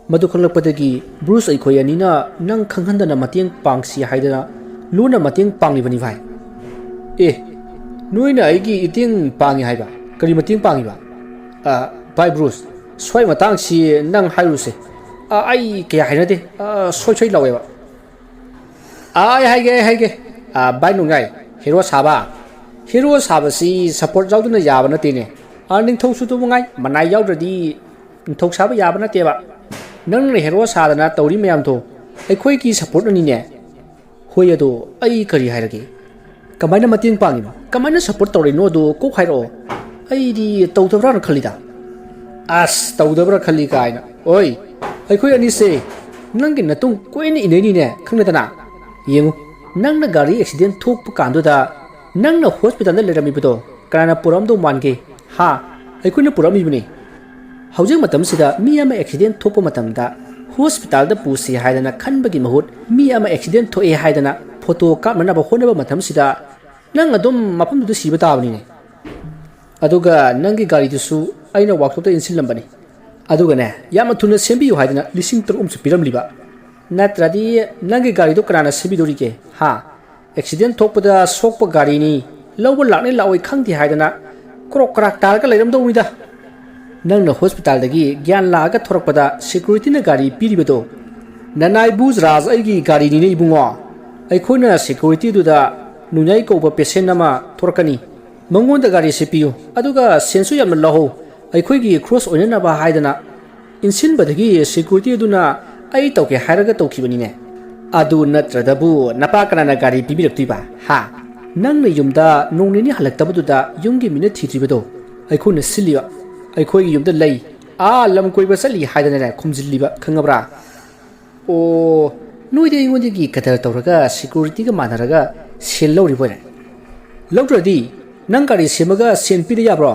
ꯃꯗꯨ ꯈꯪꯂꯛꯄꯗꯒꯤ ꯕ꯭ꯔꯨꯁ ꯑꯩꯈꯣꯏ ꯑꯅꯤꯅ ꯅꯪ ꯈꯪꯍꯟꯗꯅ ꯃꯇꯦꯡ ꯄꯥꯡꯁꯤ ꯍꯥꯏꯗꯅ ꯂꯨꯅ ꯃꯇꯦꯡ ꯄꯥꯡꯂꯤꯕꯅꯤ ꯚꯥꯏ꯫ ꯑꯦ, ꯅꯣꯏꯅ ꯑꯩꯒꯤ ꯏꯇꯦꯡ ꯄꯥꯡꯉꯤ ꯍꯥꯏꯕ? ꯀꯔꯤ ꯃꯇꯦꯡ ꯄꯥꯡꯉꯤꯕ? ꯑ, ꯚꯥꯏ ꯕ꯭ꯔꯨꯁ, ꯁ꯭ꯋꯥꯏ ꯃꯇꯥꯡꯁꯤ ꯅꯪ ꯍꯥꯏꯔꯨꯁꯦ꯫ ꯑ, ꯑꯩ ꯀꯌꯥ ꯍꯥꯏꯅꯗꯦ꯫ ꯑ, ꯁꯣꯏ ꯁꯣꯏ ꯂꯥꯎꯋꯦꯕ꯫ ꯑ, ꯑꯩ ꯍꯥꯏꯒꯦ, ꯑꯩ ꯍꯥꯏꯒꯦ꯫ ꯑ, ꯚꯥꯏ ꯅꯣꯡꯌꯥꯏ, ꯍꯦꯔꯣ ꯁꯥꯕ꯫ ꯍꯦꯔꯣ ꯁꯥꯕꯁꯤ ꯁꯞꯄꯣꯔꯠ ꯌꯥꯎꯗꯅ ꯌꯥꯕ ꯅꯠꯇꯦꯅꯦ꯫ ꯑ, ꯅꯤꯡꯊꯧꯁꯨ ꯑꯗꯨ ꯃꯉꯥꯏ, ꯃꯅꯥꯏ ꯌꯥꯎꯗ꯭ꯔꯗꯤ ꯅꯤꯡꯊꯧ ꯁꯥꯕ ꯌꯥꯕ ꯅꯠꯇꯦꯕ꯫ ꯅꯪꯅ ꯍꯦꯔꯣ ꯁꯥꯗꯅ ꯇꯧꯔꯤ ꯃꯌꯥꯝꯗꯣ ꯑꯩꯈꯣꯏꯒꯤ ꯁꯞꯄꯣꯔꯠꯅꯅꯤꯅꯦ꯫ ꯍꯣꯏ, ꯑꯗꯣ ꯑꯩ ꯀꯔꯤ ꯍꯥꯏꯔꯒꯦ? ꯀꯃꯥꯏꯅ ꯃꯇꯦꯡ ꯄꯥꯡꯉꯤꯅꯣ? ꯀꯃꯥꯏꯅ ꯁꯞꯄꯣꯔꯠ ꯇꯧꯔꯤꯅꯣ? ꯑꯗꯣ ꯀꯣꯛ ꯍꯥꯏꯔꯛꯑꯣ꯫ ꯑꯩꯗꯤ ꯇꯧꯗꯕ꯭ꯔꯥꯅ ꯈꯜꯂꯤꯗ꯫ ꯑꯁ, ꯇꯧꯗꯕ꯭ꯔꯥ ꯈꯜꯂꯤ ꯀꯥꯏꯅ꯫ ꯑꯣꯏ, ꯑꯩꯈꯣꯏ ꯑꯅꯤꯁꯦ ꯅꯪꯒꯤ ꯅꯇꯨꯡ ꯀꯣꯏꯅ ꯏꯟꯅꯩꯅꯤꯅꯦ, ꯈꯪꯉꯦꯗꯅ? ꯌꯦꯡꯉꯨ, ꯅꯪꯅ ꯒꯥꯔꯤ ꯑꯦꯛꯁꯤꯗꯦꯟ ꯊꯣꯛꯄ ꯀꯥꯟꯗꯨꯗ ꯅꯪꯅ ꯍꯣꯁꯄꯤꯇꯥꯜꯗ ꯂꯩꯔꯝꯃꯤꯕꯗꯣ ꯀꯅꯥꯅ ꯄꯨꯔꯛꯑꯝꯗꯧ ꯃꯥꯟꯒꯦ? ꯍꯥ, ꯑꯩꯈꯣꯏꯅ ꯄꯨꯔꯛꯂꯤꯕꯅꯤ꯫ ꯍꯧꯖꯤꯛ ꯃꯇꯝꯁꯤꯗ ꯃꯤ ꯑꯃ ꯑꯦꯛꯁꯤꯗꯦꯟ ꯊꯣꯛꯄ ꯃꯇꯝꯗ ꯍꯣꯁꯄꯤꯇꯥꯜꯗ ꯄꯨꯁꯤ ꯍꯥꯏꯗꯅ ꯈꯟꯕꯒꯤ ꯃꯍꯨꯠ, ꯃꯤ ꯑꯃ ꯑꯦꯛꯁꯤꯗꯦꯟ ꯊꯣꯛꯑꯦ ꯍꯥꯏꯗꯅ ꯐꯣꯇꯣ ꯀꯥꯞꯅꯅꯕ ꯍꯣꯠꯅꯕ ꯃꯇꯝꯁꯤꯗ ꯅꯪ ꯑꯗꯨꯝ ꯃꯐꯝꯗꯨꯗ ꯁꯤꯕ ꯇꯥꯕꯅꯤꯅꯦ꯫ ꯑꯗꯨꯒ ꯅꯪꯒꯤ ꯒꯥꯔꯤꯗꯨꯁꯨ ꯑꯩꯅ ꯋꯥꯛꯁꯣꯞꯇ ꯏꯟꯁꯤꯜꯂꯝꯕꯅꯤ꯫ ꯑꯗꯨꯒꯅꯦ, ꯌꯥꯝꯅ ꯊꯨꯅ ꯁꯦꯝꯕꯤꯌꯨ ꯍꯥꯏꯗꯅ ꯂꯤꯁꯤꯡ ꯇꯔꯨꯛ ꯑꯃꯁꯨ ꯄꯤꯔꯝꯂꯤꯕ꯫ ꯅꯠꯇ꯭ꯔꯗꯤ ꯅꯪꯒꯤ ꯒꯥꯔꯤꯗꯣ ꯀꯅꯥꯅ ꯁꯦꯝꯕꯤꯗꯣꯔꯤꯒꯦ? ꯍꯥ? ꯑꯦꯛꯁꯤꯗꯦꯟ ꯊꯣꯛꯄꯗ ꯁꯣꯛꯄ ꯒꯥꯔꯤꯅꯤ, ꯂꯧꯕ ꯂꯥꯛꯅꯤ ꯂꯥꯛꯑꯣꯏ ꯈꯪꯗꯦ ꯍꯥꯏꯗꯅ ꯀ꯭ꯔꯣꯛ ꯀ꯭ꯔꯥꯛ ꯇꯥꯔꯒ ꯂꯩꯔꯝꯗꯧꯅꯤꯗ꯫ ꯅꯪꯅ ꯍꯣꯁꯄꯤꯇꯥꯜꯗꯒꯤ ꯒ꯭ꯌꯥꯟ ꯂꯥꯛꯑꯒ ꯊꯣꯔꯛꯄꯗ ꯁꯦꯀ꯭ꯌꯨꯔꯤꯇꯤꯅ ꯒꯥꯔꯤ ꯄꯤꯔꯤꯕꯗꯣ, ꯅꯅꯥꯏ ꯕꯨꯖ ꯔꯥꯖ ꯑꯩꯒꯤ ꯒꯥꯔꯤꯅꯤꯅꯦ ꯏꯕꯨꯡꯉꯣ꯫ ꯑꯩꯈꯣꯏꯅ ꯁꯦꯀ꯭ꯌꯨꯔꯤꯇꯤꯗꯨꯗ ꯅꯨꯡꯌꯥꯏ ꯀꯧꯕ ꯄꯦꯁꯦꯟ ꯑꯃ ꯊꯣꯔꯛꯀꯅꯤ, ꯃꯉꯣꯟꯗ ꯒꯥꯔꯤꯁꯤ ꯄꯤꯌꯨ, ꯑꯗꯨꯒ ꯁꯦꯟꯁꯨ ꯌꯥꯝꯅ ꯂꯧꯍꯧ, ꯑꯩꯈꯣꯏꯒꯤ ꯈ꯭ꯔꯣꯁ ꯑꯣꯏꯅꯅꯕ ꯍꯥꯏꯗꯅ ꯏꯟꯁꯤꯟꯕꯗꯒꯤ ꯁꯦꯀ꯭ꯌꯨꯔꯤꯇꯤ ꯑꯗꯨꯅ ꯑꯩ ꯇꯧꯒꯦ ꯍꯥꯏꯔꯒ ꯇꯧꯈꯤꯕꯅꯤꯅꯦ꯫ ꯑꯗꯨ ꯅꯠꯇ꯭ꯔꯗꯕꯨ ꯅꯄꯥ ꯀꯅꯥꯅ ꯒꯥꯔꯤ ꯄꯤꯕꯤꯔꯛꯇꯣꯏꯕ? ꯍꯥ? ꯅꯪꯅ ꯌꯨꯝꯗ ꯅꯣꯡ ꯅꯤꯅꯤ ꯍꯜꯂꯛꯇꯕꯗꯨꯗ ꯌꯨꯝꯒꯤ ꯃꯤꯅ ꯊꯤꯗ꯭ꯔꯤꯕꯗꯣ ꯑꯩꯈꯣꯏꯅ ꯁꯤꯜꯂꯤꯕ꯫ ꯑꯩꯈꯣꯏꯒꯤ ꯌꯨꯝꯗ ꯂꯩ, ꯑꯥ ꯂꯝ ꯀꯣꯏꯕ ꯆꯠꯂꯤ ꯍꯥꯏꯗꯅꯅꯦ ꯈꯨꯝꯖꯤꯜꯂꯤꯕ, ꯈꯪꯉꯕ꯭ꯔꯥ? ꯑꯣ, ꯅꯣꯏꯗꯤ ꯑꯩꯉꯣꯟꯗꯒꯤ ꯀꯗꯔ ꯇꯧꯔꯒ ꯁꯦꯀ꯭ꯌꯨꯔꯤꯇꯤꯒ ꯃꯥꯟꯅꯔꯒ ꯁꯦꯜ ꯂꯧꯔꯤꯕꯣꯏꯔꯦ? ꯂꯧꯗ꯭ꯔꯗꯤ ꯅꯪ ꯒꯥꯔꯤ ꯁꯦꯝꯃꯒ ꯁꯦꯟ ꯄꯤꯗ ꯌꯥꯕ꯭ꯔꯣ?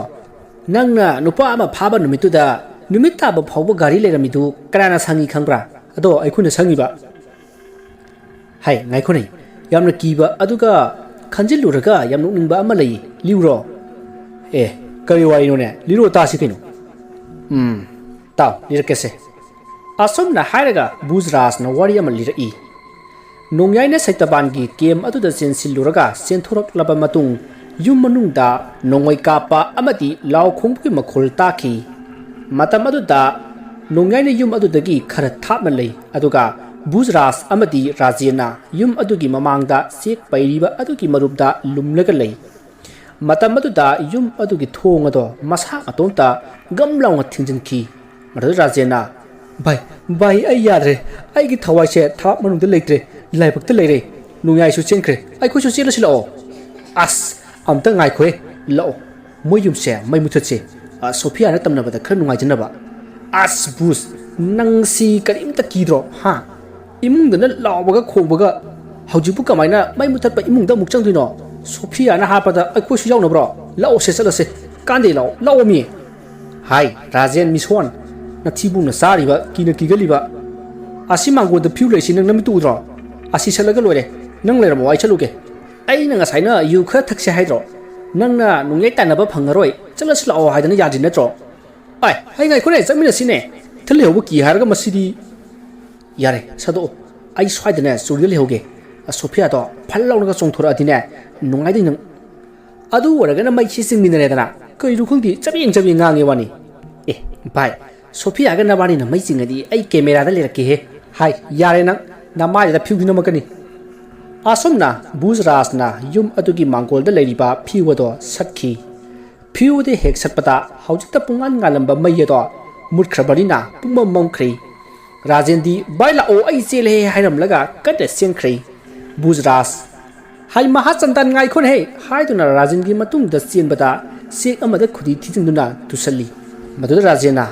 ꯅꯪꯅ ꯅꯨꯄꯥ ꯑꯃ ꯐꯥꯕ ꯅꯨꯃꯤꯠꯇꯨꯗ ꯅꯨꯃꯤꯠ ꯇꯥꯕ ꯐꯥꯎꯕ ꯒꯥꯔꯤ ꯂꯩꯔꯝꯃꯤꯗꯨ ꯀꯅꯥꯅ ꯁꯪꯉꯤ ꯈꯪꯕ꯭ꯔꯥ? ꯑꯗꯣ ꯑꯩꯈꯣꯏꯅ ꯁꯪꯉꯤꯕ꯫ ꯍꯥꯏ, ꯉꯥꯏꯈꯣꯅꯦ, ꯌꯥꯝꯅ ꯀꯤꯕ ꯑꯗꯨꯒ ꯈꯟꯖꯤꯜꯂꯨꯔꯒ ꯌꯥꯝ ꯅꯣꯛꯅꯤꯡꯕ ꯑꯃ ꯂꯩ, ꯂꯤꯌꯨꯔꯣ? ꯑꯦ, ꯀꯔꯤ ꯋꯥꯔꯤꯅꯣꯅꯦ? ꯂꯤꯔꯣ ꯇꯥꯁꯤ ꯀꯩꯅꯣ꯫ ꯎꯝ, ꯇꯥꯎ, ꯂꯤꯔꯛꯀꯦꯁꯦ꯫ ꯑꯁꯨꯝꯅ ꯍꯥꯏꯔꯒ ꯕꯨꯖꯔꯥꯖꯅ ꯋꯥꯔꯤ ꯑꯃ ꯂꯤꯔꯛꯏ꯫ ꯅꯣꯡꯌꯥꯏꯅ ꯁꯩꯇꯕꯥꯟꯒꯤ ꯀꯦꯝ ꯑꯗꯨꯗ ꯆꯦꯟꯁꯤꯜꯂꯨꯔꯒ ꯆꯦꯟꯊꯣꯔꯛꯂꯕ ꯃꯇꯨꯡ, ꯌꯨꯝ ꯃꯅꯨꯡꯗ ꯅꯣꯡꯃꯩ ꯀꯥꯞꯄ ꯑꯃꯗꯤ ꯂꯥꯎ ꯈꯣꯡꯕꯒꯤ ꯃꯈꯣꯜ ꯇꯥꯈꯤ꯫ ꯃꯇꯝ ꯑꯗꯨꯗ ꯅꯣꯡꯌꯥꯏꯅ ꯌꯨꯝ ꯑꯗꯨꯗꯒꯤ ꯈꯔ ꯊꯥꯞꯅ ꯂꯩ, ꯑꯗꯨꯒ ꯕꯨꯖꯔꯥꯖ ꯑꯃꯗꯤ ꯔꯥꯖꯦꯟꯅ ꯌꯨꯝ ꯑꯗꯨꯒꯤ ꯃꯃꯥꯡꯗ ꯆꯦꯛ ꯄꯩꯔꯤꯕ ꯑꯗꯨꯒꯤ ꯃꯔꯨꯝꯗ ꯂꯨꯝꯂꯒ ꯂꯩ꯫ ꯃꯇꯝ ꯑꯗꯨꯗ ꯌꯨꯝ ꯑꯗꯨꯒꯤ ꯊꯣꯡ ꯑꯗꯣ ꯃꯁꯥ ꯃꯇꯣꯝꯇ ꯒꯝ ꯂꯥꯎꯅ ꯊꯤꯡꯖꯤꯟꯈꯤ꯫ ꯃꯗꯨꯗ ꯔꯥꯖꯦꯟꯅ, "ꯚꯥꯏ, ꯚꯥꯏ, ꯑꯩ ꯌꯥꯗ꯭ꯔꯦ꯫ ꯑꯩꯒꯤ ꯊꯋꯥꯏꯁꯦ ꯊꯕꯥꯛ ꯃꯅꯨꯡꯗ ꯂꯩꯇ꯭ꯔꯦ, ꯂꯥꯏꯕꯛꯇ ꯂꯩꯔꯦ꯫ ꯅꯣꯡꯌꯥꯏꯁꯨ ꯆꯦꯟꯈ꯭ꯔꯦ, ꯑꯩꯈꯣꯏꯁꯨ ꯆꯦꯜꯂꯁꯤ ꯂꯥꯛꯑꯣ꯫" "ꯑꯁ, ꯑꯝꯇ ꯉꯥꯏꯈꯣꯍꯦ, ꯂꯥꯛꯑꯣ꯫ ꯃꯣꯏ ꯌꯨꯝꯁꯦ ꯃꯩ ꯃꯨꯊꯠꯁꯦ꯫ ꯑ, ꯁꯣꯐꯤꯌꯥꯅ ꯇꯝꯅꯕꯗ ꯈꯔ ꯅꯨꯡꯉꯥꯏꯖꯅꯕ꯫" "ꯑꯁ, ꯕꯨꯁ, ꯅꯪꯁꯤ ꯀꯔꯤꯝꯇ ꯀꯤꯗ꯭ꯔꯣ, ꯍꯥ? ꯏꯃꯨꯡꯗꯅ ꯂꯥꯎꯕꯒ ꯈꯣꯡꯕꯒ, ꯍꯧꯖꯤꯛꯄꯨ ꯀꯃꯥꯏꯅ ꯃꯩ ꯃꯨꯊꯠꯄ ꯏꯃꯨꯡꯗ ꯑꯃꯨꯛ ꯆꯪꯗꯣꯏꯅꯣ? ꯁꯣꯐꯤꯌꯥꯅ ꯍꯥꯠꯄꯗ ꯑꯩꯈꯣꯏꯁꯨ ꯌꯥꯎꯅꯕ꯭ꯔꯣ? ꯂꯥꯛꯑꯣꯁꯦ, ꯆꯠꯂꯁꯦ꯫" ꯀꯥꯟꯗꯦ, ꯂꯥꯛꯑꯣ, ꯂꯥꯛꯑꯣ ꯃꯤ꯫ ꯍꯥꯏ ꯔꯥꯖꯦꯟ ꯃꯤꯁꯣꯟ, ꯅꯊꯤꯕꯣꯡꯅ ꯆꯥꯔꯤꯕ, ꯀꯤꯅ ꯀꯤꯒꯜꯂꯤꯕ꯫ ꯑꯁꯤ ꯃꯥꯡꯒꯣꯟꯗ ꯐꯤꯌꯨ ꯂꯩꯁꯤ ꯅꯪ ꯅꯃꯤꯠꯇꯨ ꯎꯗ꯭ꯔꯣ? ꯑꯁꯤ ꯁꯠꯂꯒ ꯂꯣꯏꯔꯦ꯫ ꯅꯪ ꯂꯩꯔꯝꯃꯣ, ꯑꯩ ꯆꯠꯂꯨꯒꯦ꯫ ꯑꯩꯅ ꯉꯁꯥꯏꯅ ꯌꯨ ꯈꯔ ꯊꯛꯁꯦ ꯍꯥꯏꯗ꯭ꯔꯣ? ꯅꯪꯅ ꯅꯣꯡꯌꯥꯏ ꯇꯥꯟꯅꯕ ꯐꯪꯉꯔꯣꯏ, ꯆꯠꯂꯁꯤ ꯂꯥꯛꯑꯣ ꯍꯥꯏꯗꯅ ꯌꯥꯗ꯭ꯔꯤ ꯅꯠꯇ꯭ꯔꯣ? ꯑꯥꯏ, ꯑꯩ ꯉꯥꯏꯈꯣꯅꯦ, ꯆꯠꯃꯤꯟꯅꯁꯤꯅꯦ꯫ ꯏꯊꯟ ꯂꯩꯍꯧꯕ ꯀꯤ ꯍꯥꯏꯔꯒ ꯃꯁꯤꯗꯤ꯫ ꯌꯥꯔꯦ, ꯁꯥꯗꯣꯛꯑꯣ꯫ ꯑꯩ ꯁ꯭ꯋꯥꯏꯗꯅꯦ ꯆꯨꯔꯤꯗ ꯂꯩꯍꯧꯒꯦ꯫ ꯑ, ꯁꯣꯐꯤꯌꯥꯗꯣ ꯐꯠ ꯂꯥꯎꯅꯒ ꯆꯣꯡꯊꯣꯔꯛꯑꯗꯤꯅꯦ, ꯅꯨꯡꯉꯥꯏꯗꯣꯏ ꯅꯪ꯫ ꯑꯗꯨ ꯑꯣꯏꯔꯒꯅ ꯃꯩꯁꯤ ꯆꯤꯡꯃꯤꯟꯅꯔꯦꯗꯅ꯫ ꯀꯩꯅꯣ ꯈꯪꯗꯦ, ꯆꯕꯦꯡ ꯆꯕꯦꯡ ꯉꯥꯡꯉꯦ ꯋꯥꯅꯤ꯫ ꯑꯦ, ꯚꯥꯏ, ꯁꯣꯐꯤꯌꯥꯒ ꯅꯕꯥꯅꯤꯅ ꯃꯩ ꯆꯤꯡꯉꯗꯤ ꯑꯩ ꯀꯦꯃꯦꯔꯥꯗ ꯂꯩꯔꯛꯀꯦꯍꯦ꯫ ꯍꯥꯏ, ꯌꯥꯔꯦ ꯅꯪ, ꯅꯃꯥꯏꯗꯨꯗ ꯐꯤꯌꯨ ꯅꯝꯃꯛꯀꯅꯤ꯫ ꯑꯁꯨꯝꯅ ꯕꯨꯖꯔꯥꯖꯅ ꯌꯨꯝ ꯑꯗꯨꯒꯤ ꯃꯥꯡꯒꯣꯜꯗ ꯂꯩꯔꯤꯕ ꯐꯤꯌꯨ ꯑꯗꯣ ꯁꯠꯈꯤ꯫ ꯐꯤꯌꯨ ꯑꯗꯨ ꯍꯦꯛ ꯁꯠꯄꯗ ꯍꯧꯖꯤꯛꯇ ꯄꯨꯡꯉꯥꯟ ꯉꯥꯜꯂꯝꯕ ꯃꯩ ꯑꯗꯣ ꯃꯨꯠꯈ꯭ꯔꯕꯅꯤꯅ ꯄꯨꯡꯃꯝ ꯃꯝꯈ꯭ꯔꯦ꯫ ꯔꯥꯖꯦꯟꯗꯤ "ꯚꯥꯏ ꯂꯥꯛꯑꯣ, ꯑꯩ ꯆꯦꯜꯂꯦ" ꯍꯥꯏꯔꯝꯂꯒ ꯀꯟꯅ ꯆꯦꯟꯈ꯭ꯔꯦ꯫ ꯕꯨꯖꯔꯥꯖ, "ꯍꯥꯏ ꯃꯍꯥꯆꯟꯗꯥꯟ, ꯉꯥꯏꯈꯣꯅꯦꯍꯦ" ꯍꯥꯏꯗꯨꯅ ꯔꯥꯖꯦꯟꯒꯤ ꯃꯇꯨꯡꯗ ꯆꯦꯟꯕꯗ ꯆꯦꯛ ꯑꯃꯗ ꯈꯨꯗꯤ ꯊꯤꯖꯤꯟꯗꯨꯅ ꯇꯨꯁꯜꯂꯤ꯫ ꯃꯗꯨꯗ ꯔꯥꯖꯦꯟꯅ,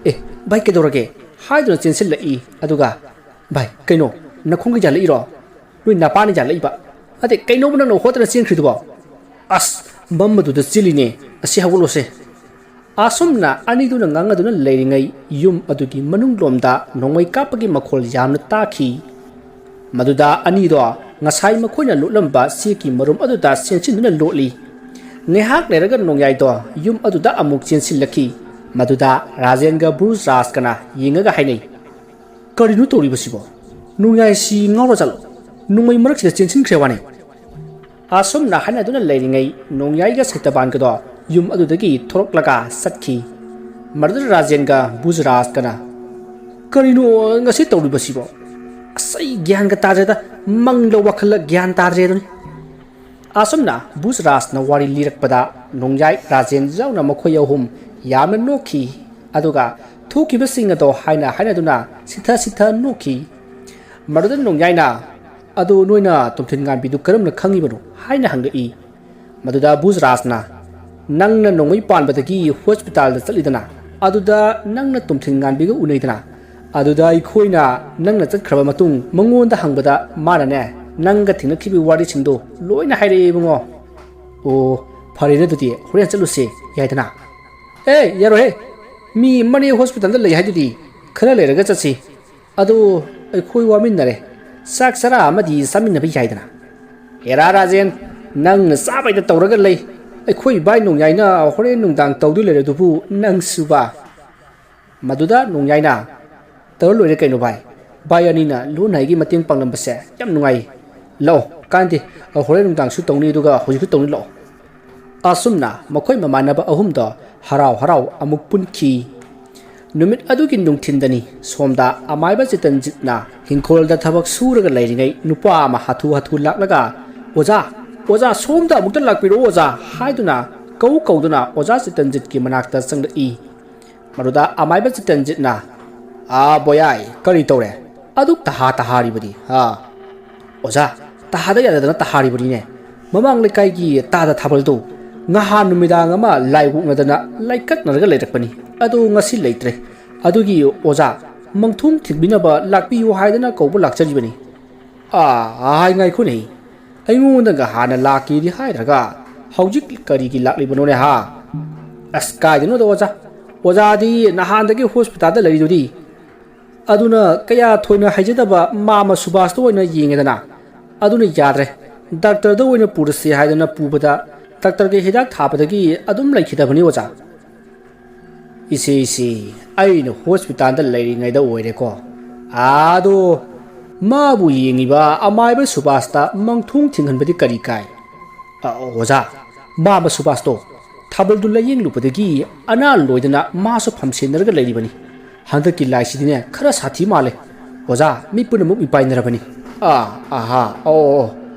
"ꯑꯦ, ꯚꯥꯏ ꯀꯩꯗꯧꯔꯒꯦ?" ꯍꯥꯏꯗꯨꯅ ꯆꯦꯟꯁꯤꯜꯂꯛꯏ꯫ ꯑꯗꯨꯒ, "ꯚꯥꯏ, ꯀꯩꯅꯣ? ꯅꯈꯣꯡꯒ ꯌꯥꯜꯂꯛꯏꯔꯣ? ꯅꯣꯏ ꯅꯄꯥꯅ ꯌꯥꯜꯂꯛꯏꯕ? ꯑꯗꯩ ꯀꯩꯅꯣꯕ ꯅꯪꯅ ꯍꯣꯠꯇꯅ ꯆꯦꯟꯈ꯭ꯔꯤꯗꯨꯕꯣ?" "ꯑꯁ, ꯃꯝꯕꯗꯨꯗ ꯆꯦꯜꯂꯤꯅꯦ꯫ ꯑꯁꯤ ꯍꯧꯒꯠꯂꯣꯁꯦ"꯫ ꯑꯁꯨꯝꯅ ꯑꯅꯤꯗꯨꯅ ꯉꯥꯡꯅꯗꯨꯅ ꯂꯩꯔꯤꯉꯩ ꯌꯨꯝ ꯑꯗꯨꯒꯤ ꯃꯅꯨꯡꯂꯣꯝꯗ ꯅꯣꯡꯃꯩ ꯀꯥꯞꯄꯒꯤ ꯃꯈꯣꯜ ꯌꯥꯝꯅ ꯇꯥꯈꯤ꯫ ꯃꯗꯨꯗ ꯑꯅꯤꯗꯣ ꯉꯁꯥꯏ ꯃꯈꯣꯏꯅ ꯂꯣꯠꯂꯝꯕ ꯆꯦꯛꯀꯤ ꯃꯔꯨꯝ ꯑꯗꯨꯗ ꯆꯦꯟꯁꯤꯟꯗꯨꯅ ꯂꯣꯠꯂꯤ꯫ ꯉꯥꯏꯍꯥꯛ ꯂꯩꯔꯒ ꯅꯣꯡꯌꯥꯏꯗꯣ ꯌꯨꯝ ꯑꯗꯨꯗ ꯑꯃꯨꯛ ꯆꯦꯟꯁꯤꯜꯂꯛꯈꯤ꯫ ꯃꯗꯨꯗ ꯔꯥꯖꯦꯟꯒ ꯕ꯭ꯔꯨꯁ ꯔꯥꯖꯀꯅ ꯌꯦꯡꯉꯒ ꯍꯥꯏꯅꯩ, "ꯀꯔꯤꯅꯣ ꯇꯧꯔꯤꯕꯁꯤꯕꯣ? ꯅꯣꯡꯌꯥꯏꯁꯤ ꯉꯥꯎꯔ ꯖꯥꯠꯂꯣ? ꯅꯣꯡꯃꯩ ꯃꯔꯛꯁꯤꯗ ꯆꯦꯟꯁꯤꯟꯈ꯭ꯔꯦ ꯋꯥꯅꯦ?" ꯑꯁꯨꯝꯅ ꯍꯥꯏꯅꯗꯨꯅ ꯂꯩꯔꯤꯉꯩ ꯅꯣꯡꯌꯥꯏꯒ ꯁꯩꯇꯕꯥꯟꯒꯗꯣ ꯌꯨꯝ ꯑꯗꯨꯗꯒꯤ ꯊꯣꯔꯛꯂꯒ ꯆꯠꯈꯤ꯫ ꯃꯗꯨꯗ ꯔꯥꯖꯦꯟꯒ ꯕꯨꯖꯔꯥꯖꯀꯅ, "ꯀꯔꯤꯅꯣ ꯉꯁꯤ ꯇꯧꯔꯤꯕꯁꯤꯕꯣ? ꯑꯁ, ꯑꯩ ꯒ꯭ꯌꯥꯟꯒ ꯇꯥꯗ꯭ꯔꯦꯗ, ꯃꯪꯂ ꯋꯥꯈꯜꯂ ꯒ꯭ꯌꯥꯟ ꯇꯥꯗ꯭ꯔꯦ ꯑꯗꯨꯅꯤ"꯫ ꯑꯁꯨꯝꯅ ꯕꯨꯖꯔꯥꯖꯅ ꯋꯥꯔꯤ ꯂꯤꯔꯛꯄꯗ ꯅꯣꯡꯌꯥꯏ ꯔꯥꯖꯦꯟ ꯌꯥꯎꯅ ꯃꯈꯣꯏ ꯑꯍꯨꯝ ꯌꯥꯝꯅ ꯅꯣꯛꯈꯤ꯫ ꯑꯗꯨꯒ ꯊꯣꯛꯈꯤꯕꯁꯤꯡ ꯑꯗꯣ ꯍꯥꯏꯅ ꯍꯥꯏꯅꯗꯨꯅ ꯁꯤꯊ ꯁꯤꯊ ꯅꯣꯛꯈꯤ꯫ ꯃꯗꯨꯗ ꯅꯣꯡꯌꯥꯏꯅ, "ꯑꯗꯨ ꯅꯣꯏꯅ ꯇꯣꯝꯊꯤꯟ ꯉꯥꯟꯕꯤꯗꯨ ꯀꯔꯝꯅ ꯈꯪꯉꯤꯕꯅꯣ?" ꯍꯥꯏꯅ ꯍꯪꯂꯛꯏ꯫ ꯃꯗꯨꯗ ꯕꯨꯖꯔꯥꯖꯅ, "ꯅꯪꯅ ꯅꯣꯡꯃꯩ ꯄꯥꯟꯕꯗꯒꯤ ꯍꯣꯁꯄꯤꯇꯥꯜꯗ ꯆꯠꯂꯤꯗꯅ, ꯑꯗꯨꯗ ꯅꯪꯅ ꯇꯣꯝꯊꯤꯟ ꯉꯥꯟꯕꯤꯒ ꯎꯅꯩꯗꯅ, ꯑꯗꯨꯗ ꯑꯩꯈꯣꯏꯅ ꯅꯪꯅ ꯆꯠꯈ꯭ꯔꯕ ꯃꯇꯨꯡ ꯃꯉꯣꯟꯗ ꯍꯪꯕꯗ ꯃꯥꯅꯅꯦ, ꯅꯪꯒ ꯊꯦꯡꯅꯈꯤꯕꯒꯤ ꯋꯥꯔꯤꯁꯤꯡꯗꯣ ꯂꯣꯏꯅ ꯍꯥꯏꯔꯛꯑꯦ ꯏꯕꯨꯡꯉꯣ"꯫ "ꯑꯣ, "ꯐꯔꯦꯅꯦ, ꯑꯗꯨꯗꯤ ꯍꯣꯔꯦꯟ ꯆꯠꯂꯨꯁꯦ ꯌꯥꯏꯗꯅ?" "ꯑꯦ, ꯌꯥꯔꯣꯏꯍꯦ, ꯃꯤ ꯃꯅꯦ ꯍꯣꯁꯄꯤꯇꯥꯜꯗ ꯂꯩ ꯍꯥꯏꯗꯨꯗꯤ, ꯈꯔ ꯂꯩꯔꯒ ꯆꯠꯁꯤ꯫ ꯑꯗꯨ ꯑꯩꯈꯣꯏ ꯋꯥꯃꯤꯟꯅꯔꯦ, ꯆꯥꯛ ꯆꯔꯥ ꯑꯃꯗꯤ ꯆꯥꯃꯤꯟꯅꯕ ꯌꯥꯏꯗꯅ?" "ꯍꯦꯔꯥ ꯔꯥꯖꯦꯟ, ꯅꯪꯅ ꯆꯥꯕꯩꯗ ꯇꯧꯔꯒ ꯂꯩ, ꯑꯩꯈꯣꯏ ꯏꯕꯥꯏ ꯅꯣꯡꯌꯥꯏꯅ ꯍꯣꯔꯦꯟ ꯅꯨꯡꯗꯥꯡ ꯇꯧꯗꯣꯏ ꯂꯩꯔꯦ ꯑꯗꯨꯕꯨ ꯅꯪꯁꯨꯕ?" "ꯃꯗꯨꯗ ꯅꯣꯡꯌꯥꯏꯅ ꯇꯧꯔ ꯂꯣꯏꯔꯦ ꯀꯩꯅꯣ ꯚꯥꯏ꯫ ꯚꯥꯏ ꯑꯅꯤꯅ ꯂꯨ ꯅꯥꯏꯒꯤ ꯃꯇꯦꯡ ꯄꯥꯡꯂꯝꯕꯁꯦ ꯌꯥꯝ ꯅꯨꯡꯉꯥꯏ꯫ ꯂꯥꯛꯑꯣ, ꯀꯥꯟꯗꯦ, ꯍꯣꯔꯦꯟ ꯅꯨꯡꯗꯥꯡꯁꯨ ꯇꯧꯅꯤ ꯑꯗꯨꯒ ꯍꯧꯖꯤꯛꯁꯨ ꯇꯧꯅꯤ, ꯂꯥꯛꯑꯣ꯫" ꯑꯁꯨꯝꯅ ꯃꯈꯣꯏ ꯃꯃꯥꯟꯅꯕ ꯑꯍꯨꯝꯗꯣ ꯍꯔꯥꯎ ꯍꯔꯥꯎ ꯑꯃꯨꯛ ꯄꯨꯟꯈꯤ꯫ ꯅꯨꯃꯤꯠ ꯑꯗꯨꯒꯤ ꯅꯨꯡꯊꯤꯟꯗꯅꯤ ꯁꯣꯝꯗ ꯑꯃꯥꯏꯕ ꯆꯤꯇꯟꯖꯤꯠꯅ ꯍꯤꯡꯈꯣꯜꯗ ꯊꯕꯛ ꯁꯨꯔꯒ ꯂꯩꯔꯤꯉꯩ ꯅꯨꯄꯥ ꯑꯃ ꯍꯥꯊꯨ ꯍꯥꯊꯨ ꯂꯥꯛꯂꯒ, "ꯑꯣꯖꯥ, ꯑꯣꯖꯥ, ꯁꯣꯝꯗ ꯑꯃꯨꯛꯇ ꯂꯥꯛꯄꯤꯔꯛꯑꯣ ꯑꯣꯖꯥ" ꯍꯥꯏꯗꯨꯅ ꯀꯧ ꯀꯧꯗꯨꯅ ꯑꯣꯖꯥ ꯆꯤꯇꯟꯖꯤꯠꯀꯤ ꯃꯅꯥꯛꯇ ꯆꯪꯂꯛꯏ꯫ ꯃꯗꯨꯗ ꯑꯃꯥꯏꯕ ꯆꯤꯇꯟꯖꯤꯠꯅ, "ꯑꯥ, ꯕꯣꯌꯥꯏ, ꯀꯔꯤ ꯇꯧꯔꯦ? ꯑꯗꯨꯛ ꯇꯍꯥ ꯇꯍꯥꯔꯤꯕꯗꯤ, ꯍꯥ?" "ꯑꯣꯖꯥ, ꯇꯍꯥꯗ ꯌꯥꯗꯗꯅ ꯇꯍꯥꯔꯤꯕꯅꯤꯅꯦ꯫ ꯃꯃꯥꯡ ꯂꯩꯀꯥꯏꯒꯤ ꯇꯥꯗ ꯊꯥꯕꯜꯗꯨ ꯉꯍꯥꯟ ꯅꯨꯃꯤꯗꯥꯡ ꯑꯃ ꯂꯥꯏ ꯑꯣꯛꯅꯗꯅ ꯂꯥꯏꯀꯠꯅꯔꯒ ꯂꯩꯔꯛꯄꯅꯤ꯫ ꯑꯗꯨ ꯉꯁꯤ ꯂꯩꯇ꯭ꯔꯦ꯫ ꯑꯗꯨꯒꯤ ꯑꯣꯖꯥ, ꯃꯪꯊꯣꯡ ꯊꯤꯟꯕꯤꯅꯕ ꯂꯥꯛꯄꯤꯌꯨ ꯍꯥꯏꯗꯅ ꯀꯧꯕ ꯂꯥꯛꯆꯔꯤꯕꯅꯤ꯫" "ꯑꯥ, ꯍꯥꯏ, ꯉꯥꯏꯈꯣꯅꯦ꯫ ꯑꯩꯉꯣꯟꯗꯒ ꯍꯥꯟꯅ ꯂꯥꯛꯀꯦꯗꯤ ꯍꯥꯏꯗ꯭ꯔꯒ ꯍꯧꯖꯤꯛ ꯀꯔꯤꯒꯤ ꯂꯥꯛꯂꯤꯕꯅꯣꯅꯦ, ꯍꯥ?" "ꯑꯁ, ꯀꯥꯏꯗꯅꯣꯗ ꯑꯣꯖꯥ꯫ ꯑꯣꯖꯥꯗꯤ ꯅꯍꯥꯟꯗꯒꯤ ꯍꯣꯁꯄꯤꯇꯥꯜꯗ ꯂꯩꯔꯤꯗꯨꯗꯤ꯫ ꯑꯗꯨꯅ ꯀꯌꯥ ꯊꯣꯏꯅ ꯍꯩꯖꯗꯕ ꯃꯥꯃ ꯁꯨꯕꯥꯁꯇ ꯑꯣꯏꯅ ꯌꯦꯡꯉꯦꯗꯅ꯫ ꯑꯗꯨꯅ ꯌꯥꯗ꯭ꯔꯦ꯫ ꯗꯥꯛꯇꯔꯗ ꯑꯣꯏꯅ ꯄꯨꯔꯁꯤ ꯍꯥꯏꯗꯅ ꯄꯨꯕꯗ ꯗꯥꯛꯇꯔꯒꯤ ꯍꯤꯗꯥꯛ ꯊꯥꯕꯗꯒꯤ ꯑꯗꯨꯝ ꯂꯩꯈꯤꯗꯕꯅꯤ ꯑꯣꯖꯥ꯫" "ꯏꯁꯦ, ꯏꯁꯦ, ꯑꯩꯅ ꯍꯣꯁꯄꯤꯇꯥꯜꯗ ꯂꯩꯔꯤꯉꯩꯗ ꯑꯣꯏꯔꯦꯀꯣ꯫ ꯑꯗꯣ ꯃꯥꯕꯨ ꯌꯦꯡꯉꯤꯕ ꯑꯃꯥꯏꯕ ꯁꯨꯕꯥꯁꯇ ꯃꯪꯊꯣꯡ ꯊꯤꯡꯍꯟꯕꯗꯤ ꯀꯔꯤ ꯀꯥꯏ?" "ꯑ, ꯑꯣꯖꯥ, ꯃꯥꯃ ꯁꯨꯕꯥꯁꯇꯣ ꯊꯥꯕꯜꯗꯨ ꯂꯥꯌꯦꯡꯂꯨꯕꯗꯒꯤ ꯑꯅꯥ ꯂꯣꯏꯗꯅ ꯃꯥꯁꯨ ꯐꯝꯁꯦꯟꯅꯔꯒ ꯂꯩꯔꯤꯕꯅꯤ꯫ ꯍꯟꯗꯛꯀꯤ ꯂꯥꯏꯁꯤꯗꯤꯅꯦ ꯈꯔ ꯁꯥꯊꯤ ꯃꯥꯜꯂꯦ꯫ ꯑꯣꯖꯥ, ꯃꯤ ꯄꯨꯝꯅꯃꯛ ꯃꯤꯄꯥꯏꯅꯔꯕꯅꯤ꯫" "ꯑꯥ, ꯑꯍꯥ, ꯑꯣ, ꯑꯣ, ꯑꯣ꯫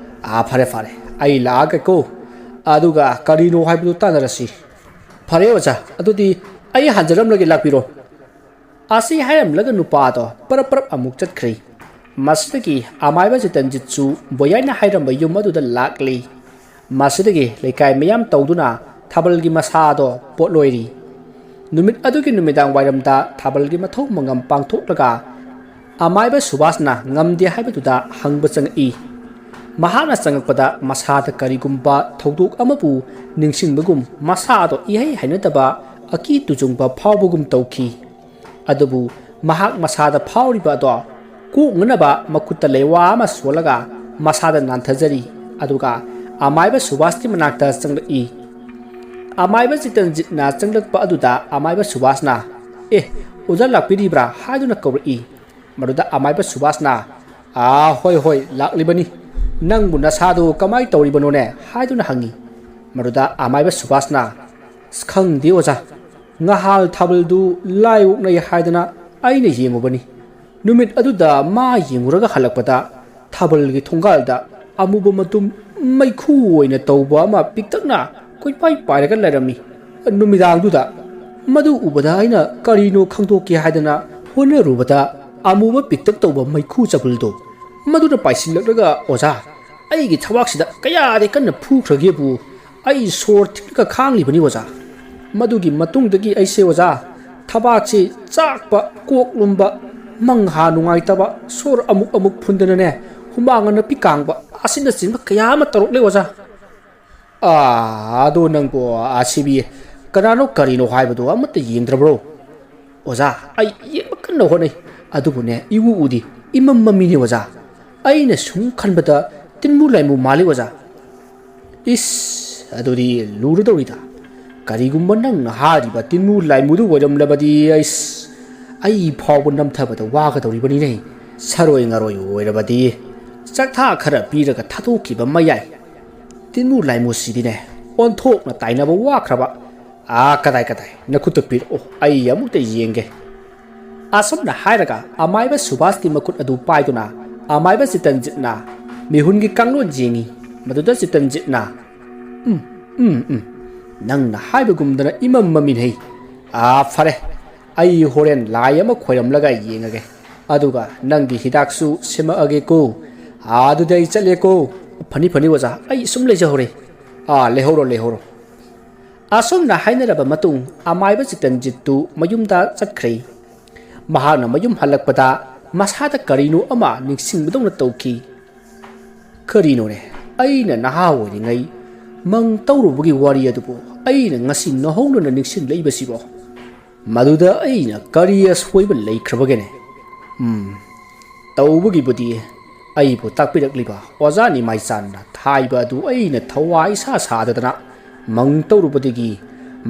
ꯑꯥ, ꯐꯔꯦ, ꯐꯔꯦ꯫ ꯑꯩ ꯂꯥꯛꯑꯒꯦꯀꯣ꯫ ꯑꯗꯨꯒ ꯀꯔꯤꯅꯣ ꯍꯥꯏꯕꯗꯨ ꯇꯥꯟꯅꯔꯁꯤ꯫" "ꯐꯔꯦ ꯑꯣꯖꯥ, ꯑꯗꯨꯗꯤ ꯑꯩ ꯍꯟꯖꯔꯝꯂꯒꯦ, ꯂꯥꯛꯄꯤꯔꯣ꯫" ꯑꯁꯤ ꯍꯥꯏꯔꯝꯂꯒ ꯅꯨꯄꯥꯗꯣ ꯄꯔꯞ ꯄꯔꯞ ꯑꯃꯨꯛ ꯆꯠꯈ꯭ꯔꯦ꯫ ꯃꯁꯤꯗꯒꯤ ꯑꯃꯥꯏꯕ ꯆꯤꯇꯟꯖꯤꯠꯁꯨ ꯕꯣꯌꯥꯏꯅ ꯍꯥꯏꯔꯝꯕ ꯌꯨꯝ ꯑꯗꯨꯗ ꯂꯥꯛꯂꯤ꯫ ꯃꯁꯤꯗꯒꯤ ꯂꯩꯀꯥꯏ ꯃꯌꯥꯝ ꯇꯧꯗꯨꯅ ꯊꯥꯕꯜꯒꯤ ꯃꯁꯥꯗꯣ ꯄꯣꯠꯂꯣꯏꯔꯤ꯫ ꯅꯨꯃꯤꯠ ꯑꯗꯨꯒꯤ ꯅꯨꯃꯤꯗꯥꯡ ꯋꯥꯏꯔꯝꯗ ꯊꯥꯕꯜꯒꯤ ꯃꯊꯧ ꯃꯉꯝ ꯄꯥꯡꯊꯣꯛꯂꯒ ꯑꯃꯥꯏꯕ ꯁꯨꯕꯥꯁꯅ ꯉꯝꯗꯦ ꯍꯥꯏꯕꯗꯨꯗ ꯍꯪꯕ ꯆꯪꯉꯛꯏ꯫ ꯃꯍꯥꯛꯅ ꯆꯪꯂꯛꯄꯗ ꯃꯁꯥꯗ ꯀꯔꯤꯒꯨꯝꯕ ꯊꯧꯗꯣꯛ ꯑꯃꯕꯨ ꯅꯤꯡꯁꯤꯡꯕꯒꯨꯝ, ꯃꯁꯥꯗꯣ ꯏꯍꯩ ꯍꯩꯅꯗꯕ, ꯑꯀꯤ ꯇꯨꯖꯨꯡꯕ ꯐꯥꯎꯕꯒꯨꯝ ꯇꯧꯈꯤ꯫ ꯑꯗꯨꯕꯨ ꯃꯍꯥꯛ ꯃꯁꯥꯗ ꯐꯥꯎꯔꯤꯕ ꯑꯗꯣ ꯀꯣꯛꯅꯅꯕ ꯃꯈꯨꯠꯇ ꯂꯩꯋꯥ ꯑꯃ ꯁꯣꯜꯂꯒ ꯃꯁꯥꯗ ꯅꯥꯟꯊꯖꯔꯤ꯫ ꯑꯗꯨꯒ ꯑꯃꯥꯏꯕ ꯁꯨꯕꯥꯁꯀꯤ ꯃꯅꯥꯛꯇ ꯆꯪꯂꯛꯏ꯫ ꯑꯃꯥꯏꯕ ꯆꯤꯇꯟꯖꯤꯠꯅ ꯆꯪꯂꯛꯄ ꯑꯗꯨꯗ ꯑꯃꯥꯏꯕ ꯁꯨꯕꯥꯁꯅ, "ꯑꯦ, ꯑꯣꯖꯥ ꯂꯥꯛꯄꯤꯔꯤꯕ꯭ꯔꯥ?" ꯍꯥꯏꯗꯨꯅ ꯀꯧꯔꯛꯏ꯫ ꯃꯗꯨꯗ ꯑꯃꯥꯏꯕ ꯁꯨꯕꯥꯁꯅ, "ꯑꯥ, ꯍꯣꯏ, ꯍꯣꯏ, ꯂꯥꯛꯂꯤꯕꯅꯤ꯫ ꯅꯪꯕꯨ ꯅꯁꯥꯗꯨ ꯀꯃꯥꯏ ꯇꯧꯔꯤꯕꯅꯣꯅꯦ?" ꯍꯥꯏꯗꯨꯅ ꯍꯪꯉꯤ꯫ ꯃꯗꯨꯗ ꯑꯃꯥꯏꯕ ꯁꯨꯕꯥꯁꯅ, "ꯑꯁ, ꯈꯪꯗꯦ ꯑꯣꯖꯥ, ꯉꯍꯥꯜ ꯊꯥꯕꯜꯗꯨ ꯂꯥꯏ ꯑꯣꯛꯅꯩ ꯍꯥꯏꯗꯅ ꯑꯩꯅ ꯌꯦꯡꯉꯨꯕꯅꯤ꯫ ꯅꯨꯃꯤꯠ ꯑꯗꯨꯗ ꯃꯥ ꯌꯦꯡꯉꯨꯔꯒ ꯍꯜꯂꯛꯄꯗ ꯊꯥꯕꯜꯒꯤ ꯊꯣꯡꯒꯥꯜꯗ ꯑꯃꯨꯕ ꯃꯇꯨꯝ ꯃꯩꯈꯨ ꯑꯣꯏꯅ ꯇꯧꯕ ꯑꯃ ꯄꯤꯛꯇꯛꯅ ꯀꯣꯏꯄꯥꯏ ꯄꯥꯏꯔꯒ ꯂꯩꯔꯝꯃꯤ꯫ ꯅꯨꯃꯤꯗꯥꯡꯗꯨꯗ ꯃꯗꯨ ꯎꯕꯗ ꯑꯩꯅ ꯀꯔꯤꯅꯣ ꯈꯪꯗꯣꯛꯀꯦ ꯍꯥꯏꯗꯅ ꯍꯣꯠꯅꯔꯨꯕꯗ ꯑꯃꯨꯕ ꯄꯤꯛꯇꯛ ꯇꯧꯕ ꯃꯩꯈꯨ ꯆꯕꯨꯜꯗꯣ ꯃꯗꯨꯅ ꯄꯥꯏꯁꯤꯜꯂꯛꯂꯒ, ꯑꯣꯖꯥ, ꯑꯩꯒꯤ ꯊꯕꯥꯛꯁꯤꯗ ꯀꯌꯥꯗꯤ ꯀꯟꯅ ꯐꯨꯈ꯭ꯔꯒꯦꯕꯨ, ꯑꯩ ꯁꯣꯔ ꯊꯤꯡꯂꯒ ꯈꯥꯡꯂꯤꯕꯅꯤ ꯑꯣꯖꯥ꯫ ꯃꯗꯨꯒꯤ ꯃꯇꯨꯡꯗꯒꯤ ꯑꯩꯁꯦ ꯑꯣꯖꯥ, ꯊꯕꯥꯛꯁꯤ ꯆꯥꯛꯄ, ꯀꯣꯛ ꯂꯨꯝꯕ, ꯃꯪꯍꯥ ꯅꯨꯡꯉꯥꯏꯇꯕ, ꯁꯣꯔ ꯑꯃꯨꯛ ꯑꯃꯨꯛ ꯐꯨꯟꯗꯅꯅꯦ, ꯍꯨꯃꯥꯡ ꯑꯅꯞꯄꯤ ꯀꯥꯡꯕ ꯑꯁꯤꯅꯆꯤꯡꯕ ꯀꯌꯥ ꯑꯃ ꯇꯧꯔꯛꯂꯦ ꯑꯣꯖꯥ꯫" "ꯑꯥ, ꯑꯗꯣ ꯅꯪꯕꯨ ꯑꯁꯤꯕꯤ ꯀꯅꯥꯅꯣ ꯀꯔꯤꯅꯣ ꯍꯥꯏꯕꯗꯨ ꯑꯃꯠꯇ ꯌꯦꯡꯗ꯭ꯔꯕ꯭ꯔꯣ?" "ꯑꯣꯖꯥ, ꯑꯩ ꯌꯦꯡꯕ ꯀꯟꯅ ꯍꯣꯠꯅꯩ, ꯑꯗꯨꯕꯨꯅꯦ, ꯏꯎ ꯎꯗꯦ, ꯏꯃꯝ ꯃꯝꯃꯤꯅꯦ ꯑꯣꯖꯥ꯫ ꯑꯩꯅ ꯁꯨꯝ ꯈꯟꯕꯗ ꯇꯤꯟꯃꯨ ꯂꯥꯏꯃꯨ ꯃꯥꯜꯂꯤ ꯑꯣꯖꯥ꯫" "ꯏꯁ, ꯑꯗꯨꯗꯤ ꯂꯨꯔꯗꯧꯔꯤꯗ꯫ ꯀꯔꯤꯒꯨꯝꯕ ꯅꯪꯅ ꯍꯥꯏꯔꯤꯕ ꯇꯤꯟꯃꯨ ꯂꯥꯏꯃꯨꯗꯨ ꯑꯣꯏꯔꯝꯂꯕꯗꯤ, ꯑꯩꯁ, ꯑꯩ ꯐꯥꯎꯕ ꯅꯝꯊꯕꯗ ꯋꯥꯒꯗꯧꯔꯤꯕꯅꯤꯅꯦ꯫ ꯁꯔꯣꯏ ꯉꯔꯣꯏ ꯑꯣꯏꯔꯕꯗꯤ ꯆꯥꯛꯊꯥ ꯈꯔ ꯄꯤꯔꯒ ꯊꯥꯗꯣꯛꯈꯤꯕ ꯃꯌꯥꯏ꯫ ꯇꯤꯟꯃꯨ ꯂꯥꯏꯃꯨꯁꯤꯗꯤꯅꯦ, ꯑꯣꯟꯊꯣꯛꯅ ꯇꯥꯏꯅꯕ ꯋꯥꯈ꯭ꯔꯕ꯫ ꯑꯥ, ꯀꯗꯥꯏ, ꯀꯗꯥꯏ, ꯅꯈꯨꯠꯇ ꯄꯤꯔꯛꯑꯣ, ꯑꯩ ꯑꯃꯨꯛꯇ ꯌꯦꯡꯒꯦ꯫" ꯑꯁꯨꯝꯅ ꯍꯥꯏꯔꯒ ꯑꯃꯥꯏꯕ ꯁꯨꯕꯥꯁꯀꯤ ꯃꯈꯨꯠ ꯑꯗꯨ ꯄꯥꯏꯗꯨꯅ ꯑꯃꯥꯏꯕ ꯆꯤꯇꯟꯖꯤꯠꯅ ꯃꯤꯍꯨꯟꯒꯤ ꯀꯥꯡꯂꯣꯟ ꯌꯦꯡꯉꯤ꯫ ꯃꯗꯨꯗ ꯆꯤꯇꯟꯖꯤꯠꯅ, "ꯎꯝ, ꯎꯝ, ꯎꯝ, ꯅꯪꯅ ꯍꯥꯏꯕꯒꯨꯝꯗꯅ ꯏꯃꯝ ꯃꯝꯃꯤꯟꯍꯩ꯫ ꯑꯥ, ꯐꯔꯦ, ꯑꯩ ꯍꯣꯔꯦꯟ ꯂꯥꯏ ꯑꯃ ꯈꯣꯏꯔꯝꯂꯒ ꯌꯦꯡꯉꯒꯦ꯫ ꯑꯗꯨꯒ ꯅꯪꯒꯤ ꯍꯤꯗꯥꯛꯁꯨ ꯁꯦꯝꯃꯛꯑꯒꯦꯀꯣ꯫ ꯑꯥ, ꯑꯗꯨꯗꯤ ꯑꯩ ꯆꯠꯂꯦꯀꯣ꯫" "ꯐꯅꯤ, ꯐꯅꯤ ꯑꯣꯖꯥ, ꯑꯩ ꯁꯨꯝ ꯂꯩꯖꯍꯧꯔꯦ꯫" "ꯑꯥ, ꯂꯩꯍꯧꯔꯣ, ꯂꯩꯍꯧꯔꯣ꯫" ꯑꯁꯨꯝꯅ ꯍꯥꯏꯅꯔꯕ ꯃꯇꯨꯡ ꯑꯃꯥꯏꯕ ꯆꯤꯇꯟꯖꯤꯠꯇꯨ ꯃꯌꯨꯝꯗ ꯆꯠꯈ꯭ꯔꯦ꯫ ꯃꯍꯥꯛꯅ ꯃꯌꯨꯝ ꯍꯜꯂꯛꯄꯗ ꯃꯁꯥꯗ ꯀꯔꯤꯅꯣ ꯑꯃ ꯅꯤꯡꯁꯤꯡꯕꯗꯧꯅ ꯇꯧꯈꯤ꯫ "ꯀꯔꯤꯅꯣꯅꯦ, ꯑꯩꯅ ꯅꯍꯥ ꯑꯣꯏꯔꯤꯉꯩ ꯃꯪ ꯇꯧꯔꯨꯕꯒꯤ ꯋꯥꯔꯤ ꯑꯗꯨꯕꯨ ꯑꯩꯅ ꯉꯁꯤ ꯅꯧꯍꯧꯅꯅ ꯅꯤꯡꯁꯤꯡꯂꯛꯏꯕꯁꯤꯕꯣ? ꯃꯗꯨꯗ ꯑꯩꯅ ꯀꯔꯤ ꯑꯁꯣꯏꯕ ꯂꯩꯈ꯭ꯔꯕꯒꯦꯅꯦ? ꯎꯝ, ꯇꯧꯕꯒꯤꯕꯨꯗꯤ ꯑꯩꯕꯨ ꯇꯥꯛꯄꯤꯔꯛꯂꯤꯕ ꯑꯣꯖꯥ ꯅꯤꯃꯥꯏꯆꯥꯟꯅ ꯍꯥꯏꯕ ꯑꯗꯨ ꯑꯩꯅ ꯊꯋꯥ ꯏꯁꯥ ꯁꯥꯗꯗꯅ ꯃꯪ ꯇꯧꯔꯨꯕꯗꯒꯤ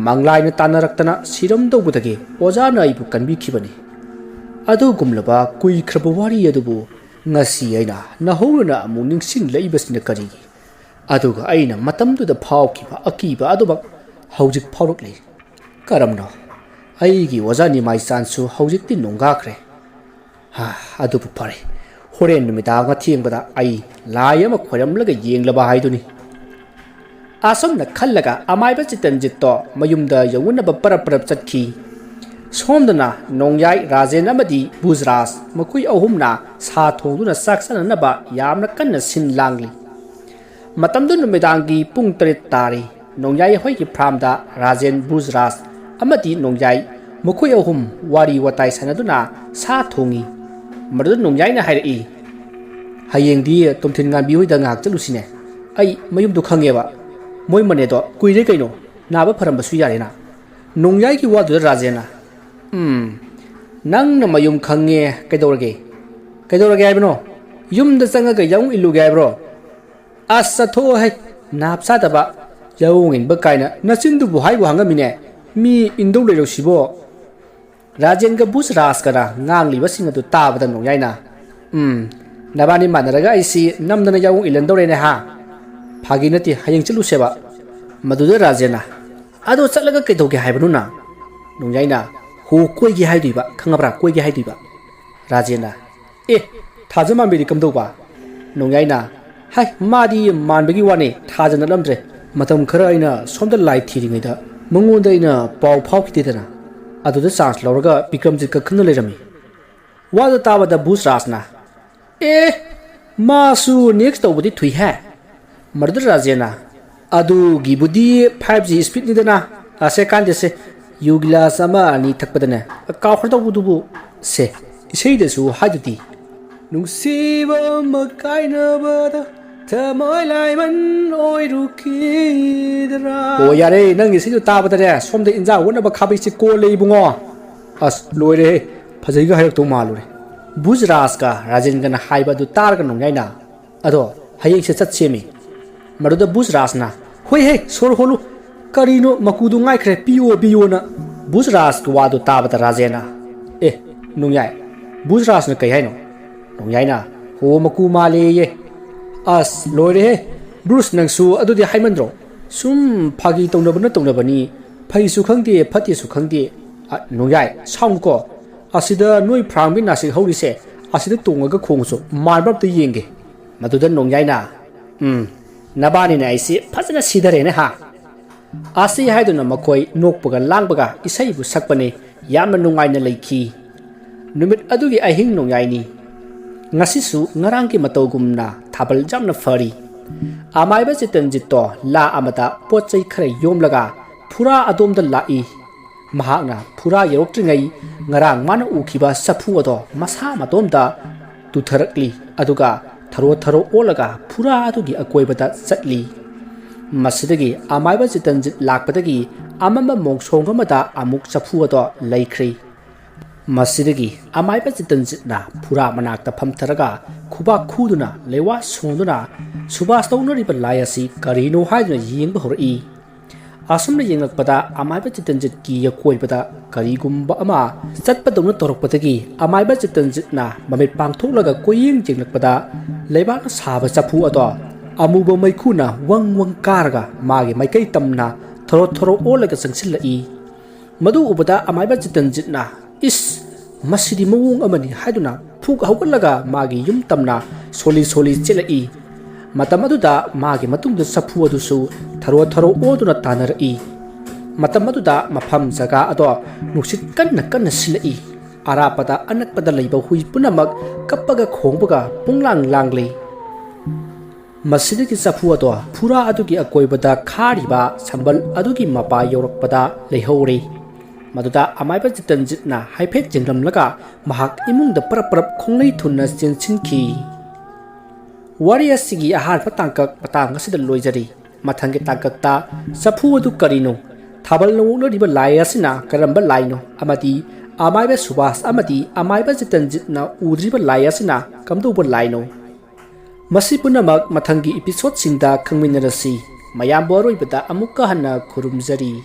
ꯃꯪꯂꯥꯏꯅ ꯇꯥꯟꯅꯔꯛꯇꯅ ꯁꯤꯔꯝꯗꯧꯕꯗꯒꯤ ꯑꯣꯖꯥꯅ ꯑꯩꯕꯨ ꯀꯟꯕꯤꯈꯤꯕꯅꯤ꯫ ꯑꯗꯨꯒꯨꯝꯂꯕ ꯀꯨꯏꯈ꯭ꯔꯕ ꯋꯥꯔꯤ ꯑꯗꯨꯕꯨ ꯉꯁꯤ ꯑꯩꯅ ꯅꯧꯍꯧꯅꯅ ꯑꯃꯨꯛ ꯅꯤꯡꯁꯤꯡꯂꯛꯏꯕꯁꯤꯅ ꯀꯔꯤꯒꯤ? ꯑꯗꯨꯒ ꯑꯩꯅ ꯃꯇꯝꯗꯨꯗ ꯐꯥꯎꯈꯤꯕ ꯑꯀꯤꯕ ꯑꯗꯨꯃꯛ ꯍꯧꯖꯤꯛ ꯐꯥꯎꯔꯛꯂꯤ꯫ ꯀꯔꯝꯅꯣ? ꯑꯩꯒꯤ ꯑꯣꯖꯥ ꯅꯤꯃꯥꯏꯆꯥꯟꯁꯨ ꯍꯧꯖꯤꯛꯇꯤ ꯅꯣꯡꯒꯥꯈ꯭ꯔꯦ꯫ ꯍꯥ, ꯑꯗꯨꯕꯨ ꯐꯔꯦ, ꯍꯣꯔꯦꯟ ꯅꯨꯃꯤꯗꯥꯡ ꯑꯊꯦꯡꯕꯗ ꯑꯩ ꯂꯥꯏ ꯑꯃ ꯈꯣꯏꯔꯝꯂꯒ ꯌꯦꯡꯂꯕ ꯍꯥꯏꯗꯨꯅꯤ"꯫ ꯑꯁꯨꯝꯅ ꯈꯜꯂꯒ ꯑꯃꯥꯏꯕ ꯆꯤꯇꯟꯖꯤꯠꯇꯣ ꯃꯌꯨꯝꯗ ꯌꯧꯅꯅꯕ ꯄꯔꯞ ꯄꯔꯞ ꯆꯠꯈꯤ꯫ ꯁꯣꯝꯗꯅ ꯅꯣꯡꯌꯥꯏ ꯔꯥꯖꯦꯟ ꯑꯃꯗꯤ ꯕꯨꯖꯔꯥꯖ ꯃꯈꯣꯏ ꯑꯍꯨꯝꯅ ꯁꯥ ꯊꯣꯡꯗꯨꯅ ꯆꯥꯛ ꯆꯥꯅꯅꯕ ꯌꯥꯝꯅ ꯀꯟꯅ ꯁꯤꯟ ꯂꯥꯡꯂꯤ꯫ ꯃꯇꯝꯗꯨ ꯅꯨꯃꯤꯗꯥꯡꯒꯤ ꯄꯨꯡ ꯇꯔꯦꯠ ꯇꯥꯔꯤ꯫ ꯅꯣꯡꯌꯥꯏ ꯍꯣꯏꯒꯤ ꯐꯥꯔꯝꯗ ꯔꯥꯖꯦꯟ, ꯕꯨꯖꯔꯥꯖ ꯑꯃꯗꯤ ꯅꯣꯡꯌꯥꯏ ꯃꯈꯣꯏ ꯑꯍꯨꯝ ꯋꯥꯔꯤ ꯋꯥꯇꯥꯏ ꯁꯥꯟꯅꯗꯨꯅ ꯁꯥ ꯊꯣꯡꯉꯤ꯫ ꯃꯗꯨꯗ ꯅꯣꯡꯌꯥꯏꯅ ꯍꯥꯏꯔꯛꯏ, "ꯍꯌꯦꯡꯗꯤ ꯇꯣꯝꯊꯤꯟ ꯉꯥꯟꯕꯤ ꯍꯣꯏꯗ ꯉꯥꯏꯍꯥꯛ ꯆꯠꯂꯨꯁꯤꯅꯦ꯫ ꯑꯩ ꯃꯌꯨꯝꯗꯣ ꯈꯪꯉꯦꯕ꯫ ꯃꯣꯏ ꯃꯅꯦꯗꯣ ꯀꯨꯏꯔꯦ ꯀꯩꯅꯣ, ꯅꯥꯕ ꯐꯔꯝꯕꯁꯨ ꯌꯥꯔꯦꯅ"꯫ ꯅꯣꯡꯌꯥꯏꯒꯤ ꯋꯥꯗꯨꯗ ꯔꯥꯖꯦꯟꯅ, "ꯎꯝ, ꯅꯪꯅ ꯃꯌꯨꯝ ꯈꯪꯉꯦ, ꯀꯩꯗꯧꯔꯒꯦ? ꯀꯩꯗꯧꯔꯒꯦ ꯍꯥꯏꯕꯅꯣ? ꯌꯨꯝꯗ ꯆꯪꯉꯒ ꯌꯥꯎ ꯏꯜꯂꯨꯒꯦ ꯍꯥꯏꯕ꯭ꯔꯣ?" "ꯑꯁ, ꯆꯠꯊꯣꯛꯑꯣ ꯍꯩ, ꯅꯥꯞ ꯆꯥꯗꯕ꯫ ꯌꯥꯑꯣꯡ ꯏꯟꯕ ꯀꯥꯏꯅ ꯅꯆꯤꯟꯗꯨꯕꯨ ꯍꯥꯏꯕꯨ ꯍꯥꯡꯉꯝꯃꯤꯅꯦ꯫ ꯃꯤ ꯏꯟꯗꯧ ꯂꯩꯔꯣ ꯁꯤꯕꯣ?" ꯔꯥꯖꯦꯟꯒ ꯕꯨꯖꯔꯥꯖꯀꯅ ꯉꯥꯡꯂꯤꯕꯁꯤꯡ ꯑꯗꯨ ꯇꯥꯕꯗ ꯅꯣꯡꯌꯥꯏꯅ, "ꯎꯝ, ꯅꯕꯥꯅꯤ ꯃꯥꯟꯅꯔꯒ ꯑꯩꯁꯤ ꯅꯝꯗꯅ ꯌꯥꯑꯣꯡ ꯏꯜꯍꯟꯗꯧꯔꯦꯅꯦ ꯍꯥ? ꯐꯥꯒꯤ ꯅꯠꯇꯦ, ꯍꯌꯦꯡ ꯆꯠꯂꯨꯁꯦꯕ"꯫ ꯃꯗꯨꯗ ꯔꯥꯖꯦꯟꯅ, "ꯑꯗꯣ ꯆꯠꯂꯒ ꯀꯩꯗꯧꯒꯦ ꯍꯥꯏꯕꯅꯣ ꯅꯪ?" ꯅꯣꯡꯌꯥꯏꯅ, "ꯍꯣ, ꯀꯣꯏꯒꯦ ꯍꯥꯏꯗꯣꯏꯕ, ꯈꯪꯉꯕ꯭ꯔꯥ? ꯀꯣꯏꯒꯦ ꯍꯥꯏꯗꯣꯏꯕ"꯫ ꯔꯥꯖꯦꯟꯅ, "ꯑꯦ, ꯊꯥꯖ ꯃꯥꯟꯕꯤꯗꯤ ꯀꯝꯗꯧꯕ?" ꯅꯣꯡꯌꯥꯏꯅ, "ꯍꯥꯏ, ꯃꯥꯗꯤ ꯃꯥꯟꯕꯒꯤ ꯋꯥꯅꯤ, ꯊꯥꯖ ꯅꯠꯂꯝꯗ꯭ꯔꯦ꯫ ꯃꯇꯝ ꯈꯔ ꯑꯩꯅ ꯁꯣꯝꯗ ꯂꯥꯏ ꯊꯤꯔꯤꯉꯩꯗ ꯃꯉꯣꯟꯗ ꯑꯩꯅ ꯄꯥꯎ ꯐꯥꯎꯈꯤꯗꯦꯗꯅ, ꯑꯗꯨꯗ ꯆꯥꯟꯁ ꯂꯧꯔꯒ ꯕꯤꯀ꯭ꯔꯝꯖꯤꯠꯀ ꯈꯪꯅ ꯂꯩꯔꯝꯃꯤ"꯫ ꯋꯥꯗꯨ ꯇꯥꯕꯗ ꯕꯨꯖꯔꯥꯖꯅ, "ꯑꯦ, ꯃꯥꯁꯨ ꯅꯦꯛꯁ ꯇꯧꯕꯗꯤ ꯊꯨꯏꯍꯦ"꯫ ꯃꯗꯨꯗ ꯔꯥꯖꯦꯟꯅ, "ꯑꯗꯨꯒꯤꯕꯨꯗꯤ ꯐꯥꯏꯚ ꯖꯤ ꯁ꯭ꯄꯤꯠꯅꯤꯗꯅ꯫ ꯑꯁꯦ, ꯀꯥꯟꯗꯦꯁꯦ, ꯌꯨ ꯒꯤꯂꯥꯁ ꯑꯃ ꯑꯅꯤ ꯊꯛꯄꯗꯅꯦ ꯀꯥꯎꯈ꯭ꯔꯗꯧꯕꯗꯨꯕꯨ꯫ ꯁꯦ, ꯏꯁꯩꯗꯁꯨ ꯍꯥꯏꯗꯨꯗꯤ, ꯅꯨꯡꯁꯤꯕ ꯑꯃ ꯀꯥꯏꯅꯕꯗ ꯊꯃꯣꯏ ꯂꯥꯏꯃꯟ ꯑꯣꯏꯔꯨꯈꯤꯗ꯭ꯔꯥ? ꯑꯣ, ꯌꯥꯔꯦ, ꯅꯪꯒꯤ ꯏꯁꯩꯗꯨ ꯇꯥꯕꯗꯅꯦ, ꯁꯣꯝꯗ ꯏꯟꯖꯥꯡ ꯑꯣꯠꯅꯕ ꯈꯥꯕꯩꯁꯦ ꯀꯣꯜꯂꯦ, ꯏꯕꯨꯡꯉꯣ꯫ ꯑꯁ, ꯂꯣꯏꯔꯦꯍꯦ, ꯐꯖꯩꯒ ꯍꯥꯏꯔꯛꯇꯧ ꯃꯥꯜꯂꯨꯔꯦ꯫ ꯕꯨꯖꯔꯥꯖꯀ ꯔꯥꯖꯦꯟꯒꯅ ꯍꯥꯏꯕ ꯑꯗꯨ ꯇꯥꯔꯒ ꯅꯣꯡꯌꯥꯏꯅ, "ꯑꯗꯣ ꯍꯌꯦꯡꯁꯦ ꯆꯠꯁꯦꯃꯤ꯫" ꯃꯗꯨꯗ ꯕꯨꯖꯔꯥꯖꯅ, "ꯍꯣꯏ ꯍꯦ, ꯁꯣꯔ ꯍꯣꯜꯂꯨ, ꯀꯔꯤꯅꯣ ꯃꯀꯨꯗꯨ ꯉꯥꯏꯈ꯭ꯔꯦ, ꯄꯤꯌꯣ, ꯄꯤꯌꯣꯅ?" ꯕꯨꯖꯔꯥꯖꯀꯤ ꯋꯥꯗꯨ ꯇꯥꯕꯗ ꯔꯥꯖꯦꯟꯅ, "ꯑꯦ, ꯅꯣꯡꯌꯥꯏ, ꯕꯨꯖꯔꯥꯖꯅ ꯀꯩ ꯍꯥꯏꯅꯣ?" ꯅꯣꯡꯌꯥꯏꯅ, "ꯍꯣ, ꯃꯀꯨ ꯃꯥꯜꯂꯦꯌꯦ꯫" "ꯑꯁ, ꯂꯣꯏꯔꯦꯍꯦ, ꯕ꯭ꯔꯨꯁ, ꯅꯪꯁꯨ ꯑꯗꯨꯗꯤ ꯍꯥꯏꯃꯟꯗ꯭ꯔꯣ? ꯁꯨꯝ ꯐꯥꯒꯤ ꯇꯧꯅꯕꯅ ꯇꯧꯅꯕꯅꯤ, ꯐꯩꯁꯨ ꯈꯪꯗꯦ, ꯐꯠꯇꯦꯁꯨ ꯈꯪꯗꯦ꯫ ꯑ, ꯅꯣꯡꯌꯥꯏ, ꯁꯥꯎꯅꯨꯀꯣ, ꯑꯁꯤꯗ ꯅꯣꯏ ꯐ꯭ꯔꯥꯝꯒꯤ ꯅꯥꯁꯤꯛ ꯍꯧꯔꯤꯁꯦ, ꯑꯁꯤꯗ ꯇꯣꯡꯉꯒ ꯈꯣꯡꯉꯨꯁꯨ, ꯃꯥꯟꯕ ꯑꯝꯇ ꯌꯦꯡꯒꯦ꯫" ꯃꯗꯨꯗ ꯅꯣꯡꯌꯥꯏꯅ, "ꯎꯝ, ꯅꯕꯥꯅꯤꯅ ꯑꯩꯁꯤ ꯐꯖꯅ ꯁꯤꯊꯔꯦꯅꯦ ꯍꯥ?" ꯑꯁꯤ ꯍꯥꯏꯗꯨꯅ ꯃꯈꯣꯏ ꯅꯣꯛꯄꯒ ꯂꯥꯡꯕꯒ ꯏꯁꯩꯕꯨ ꯁꯛꯄꯅꯤ, ꯌꯥꯝꯅ ꯅꯨꯡꯉꯥꯏꯅ ꯂꯩꯈꯤ꯫ ꯅꯨꯃꯤꯠ ꯑꯗꯨꯒꯤ ꯑꯍꯤꯡ ꯅꯣꯡꯌꯥꯏꯅꯤ꯫ ꯉꯁꯤꯁꯨ ꯉꯔꯥꯡꯒꯤ ꯃꯇꯧꯒꯨꯝꯅ ꯊꯥꯕꯜ ꯌꯥꯝꯅ ꯐꯔꯤ꯫ ꯑꯃꯥꯏꯕ ꯆꯤꯇꯟꯖꯤꯠꯇꯣ ꯂꯥ ꯑꯃꯗ ꯄꯣꯠ ꯆꯩ ꯈꯔ ꯌꯣꯝꯂꯒ ꯐꯨꯔꯥ ꯑꯗꯣꯝꯗ ꯂꯥꯛꯏ꯫ ꯃꯍꯥꯛꯅ ꯐꯨꯔꯥ ꯌꯧꯔꯛꯇ꯭ꯔꯤꯉꯩ ꯉꯔꯥꯡ ꯃꯥꯅ ꯎꯈꯤꯕ ꯆꯐꯨ ꯑꯗꯣ ꯃꯁꯥ ꯃꯇꯣꯝꯇ ꯇꯨꯊꯔꯛꯂꯤ, ꯑꯗꯨꯒ ꯊꯔꯣ ꯊꯔꯣ ꯑꯣꯜꯂꯒ ꯐꯨꯔꯥ ꯑꯗꯨꯒꯤ ꯑꯀꯣꯏꯕꯗ ꯆꯠꯂꯤ꯫ ꯃꯁꯤꯗꯒꯤ ꯑꯃꯥꯏꯕ ꯆꯤꯇꯟꯖꯤꯠ ꯂꯥꯛꯄꯗꯒꯤ ꯑꯃꯝꯕ ꯃꯣꯡꯁꯣꯡ ꯑꯃꯗ ꯑꯃꯨꯛ ꯆꯐꯨ ꯑꯗꯣ ꯂꯩꯈ꯭ꯔꯦ꯫ ꯃꯁꯤꯗꯒꯤ ꯑꯃꯥꯏꯕ ꯆꯤꯇꯟꯖꯤꯠꯅ ꯐꯨꯔꯥ ꯃꯅꯥꯛꯇ ꯐꯝꯊꯔꯒ ꯈꯨꯕꯥꯛ ꯈꯨꯗꯨꯅ ꯂꯩꯋꯥ ꯁꯣꯟꯗꯨꯅ ꯁꯨꯕꯥꯁ ꯇꯧꯅꯔꯤꯕ ꯂꯥꯏ ꯑꯁꯤ ꯀꯔꯤꯅꯣ ꯍꯥꯏꯗꯨꯅ ꯌꯦꯡꯕ ꯍꯧꯔꯛꯏ꯫ ꯑꯁꯨꯝꯅ ꯌꯦꯡꯂꯛꯄꯗ ꯑꯃꯥꯏꯕ ꯆꯤꯇꯟꯖꯤꯠꯀꯤ ꯑꯀꯣꯏꯕꯗ ꯀꯔꯤꯒꯨꯝꯕ ꯑꯃ ꯆꯠꯄꯗꯧꯅ ꯇꯧꯔꯛꯄꯗꯒꯤ ꯑꯃꯥꯏꯕ ꯆꯤꯇꯟꯖꯤꯠꯅ ꯃꯃꯤꯠ ꯄꯥꯡꯊꯣꯛꯂꯒ ꯀꯣꯏꯌꯦꯡ ꯌꯦꯡꯂꯛꯄꯗ ꯂꯩꯕꯥꯛꯅ ꯁꯥꯕ ꯆꯐꯨ ꯑꯗꯣ ꯑꯃꯨꯕ ꯃꯩꯈꯨꯅ ꯋꯪ ꯋꯪ ꯀꯥꯔꯒ ꯃꯥꯒꯤ ꯃꯥꯏꯀꯩ ꯇꯝꯅ ꯊꯔꯣ ꯊꯔꯣ ꯑꯣꯜꯂꯒ ꯆꯪꯁꯤꯜꯂꯛꯏ꯫ ꯃꯗꯨ ꯎꯕꯗ ꯑꯃꯥꯏꯕ ꯆꯤꯇꯟꯖꯤꯠꯅ, "ꯏꯁ, ꯃꯁꯤꯗꯤ ꯃꯑꯣꯡ ꯑꯃꯅꯤ" ꯍꯥꯏꯗꯨꯅ ꯐꯨꯛ ꯍꯧꯒꯠꯂꯒ ꯃꯥꯒꯤ ꯌꯨꯝ ꯇꯝꯅ ꯁꯣꯜꯂꯤ ꯁꯣꯜꯂꯤ ꯆꯦꯜꯂꯛꯏ꯫ ꯃꯇꯝ ꯑꯗꯨꯗ ꯃꯥꯒꯤ ꯃꯇꯨꯡꯗ ꯆꯐꯨ ꯑꯗꯨꯁꯨ ꯊꯔꯣ ꯊꯔꯣ ꯑꯣꯗꯨꯅ ꯇꯥꯟꯅꯔꯛꯏ꯫ ꯃꯇꯝ ꯑꯗꯨꯗ ꯃꯐꯝ ꯖꯒꯥ ꯑꯗꯣ ꯅꯨꯡꯁꯤꯠ ꯀꯟꯅ ꯀꯟꯅ ꯁꯤꯜꯂꯛꯏ꯫ ꯑꯔꯥꯞꯄꯗ ꯑꯅꯛꯄꯗ ꯂꯩꯕ ꯍꯨꯏ ꯄꯨꯝꯅꯃꯛ ꯀꯞꯄꯒ ꯈꯣꯡꯕꯒ ꯄꯨꯡꯂꯥꯡ ꯂꯥꯡꯂꯤ꯫ ꯃꯁꯤꯗꯒꯤ ꯆꯐꯨ ꯑꯗꯣ ꯐꯨꯔꯥ ꯑꯗꯨꯒꯤ ꯑꯀꯣꯏꯕꯗ ꯈꯥꯔꯤꯕ ꯁꯝꯕꯜ ꯑꯗꯨꯒꯤ ꯃꯄꯥ ꯌꯧꯔꯛꯄꯗ ꯂꯩꯍꯧꯔꯦ꯫ ꯃꯗꯨꯗ ꯑꯃꯥꯏꯕ ꯆꯤꯇꯟꯖꯤꯠꯅ ꯍꯥꯏꯐꯦꯠ ꯌꯦꯡꯂꯝꯂꯒ ꯃꯍꯥꯛ ꯏꯃꯨꯡꯗ ꯄꯔꯞ ꯄꯔꯞ ꯈꯣꯡꯂꯩ ꯊꯨꯅ ꯆꯦꯟꯁꯤꯟꯈꯤ꯫ ꯋꯥꯔꯤ ꯑꯁꯤꯒꯤ ꯑꯍꯥꯟꯕ ꯇꯥꯡꯀꯛ ꯃꯇꯥꯡ ꯑꯁꯤꯗ ꯂꯣꯏꯖꯔꯤ꯫ ꯃꯊꯪꯒꯤ ꯇꯥꯡꯀꯛꯇ ꯆꯐꯨ ꯑꯗꯨ ꯀꯔꯤꯅꯣ, ꯊꯥꯕꯜꯅ ꯑꯣꯛꯅꯔꯤꯕ ꯂꯥꯏ ꯑꯁꯤꯅ ꯀꯔꯝꯕ ꯂꯥꯏꯅꯣ, ꯑꯃꯗꯤ ꯑꯃꯥꯏꯕ ꯁꯨꯕꯥꯁ ꯑꯃꯗꯤ ꯑꯃꯥꯏꯕ ꯖꯤꯇꯟꯖꯤꯠꯅ ꯎꯗ꯭ꯔꯤꯕ ꯂꯥꯏ ꯑꯁꯤꯅ ꯀꯝꯗꯧꯕ ꯂꯥꯏꯅꯣ? ꯃꯁꯤ ꯄꯨꯝꯅꯃꯛ ꯃꯊꯪꯒꯤ episodeꯁꯤꯡꯗ ꯈꯪꯃꯤꯟꯅꯔꯁꯤ꯫ ꯃꯌꯥꯝꯕꯨ ꯑꯔꯣꯏꯕꯗ ꯑꯃꯨꯛꯀ ꯍꯟꯅ ꯈꯨꯔꯨꯝꯖꯔꯤ꯫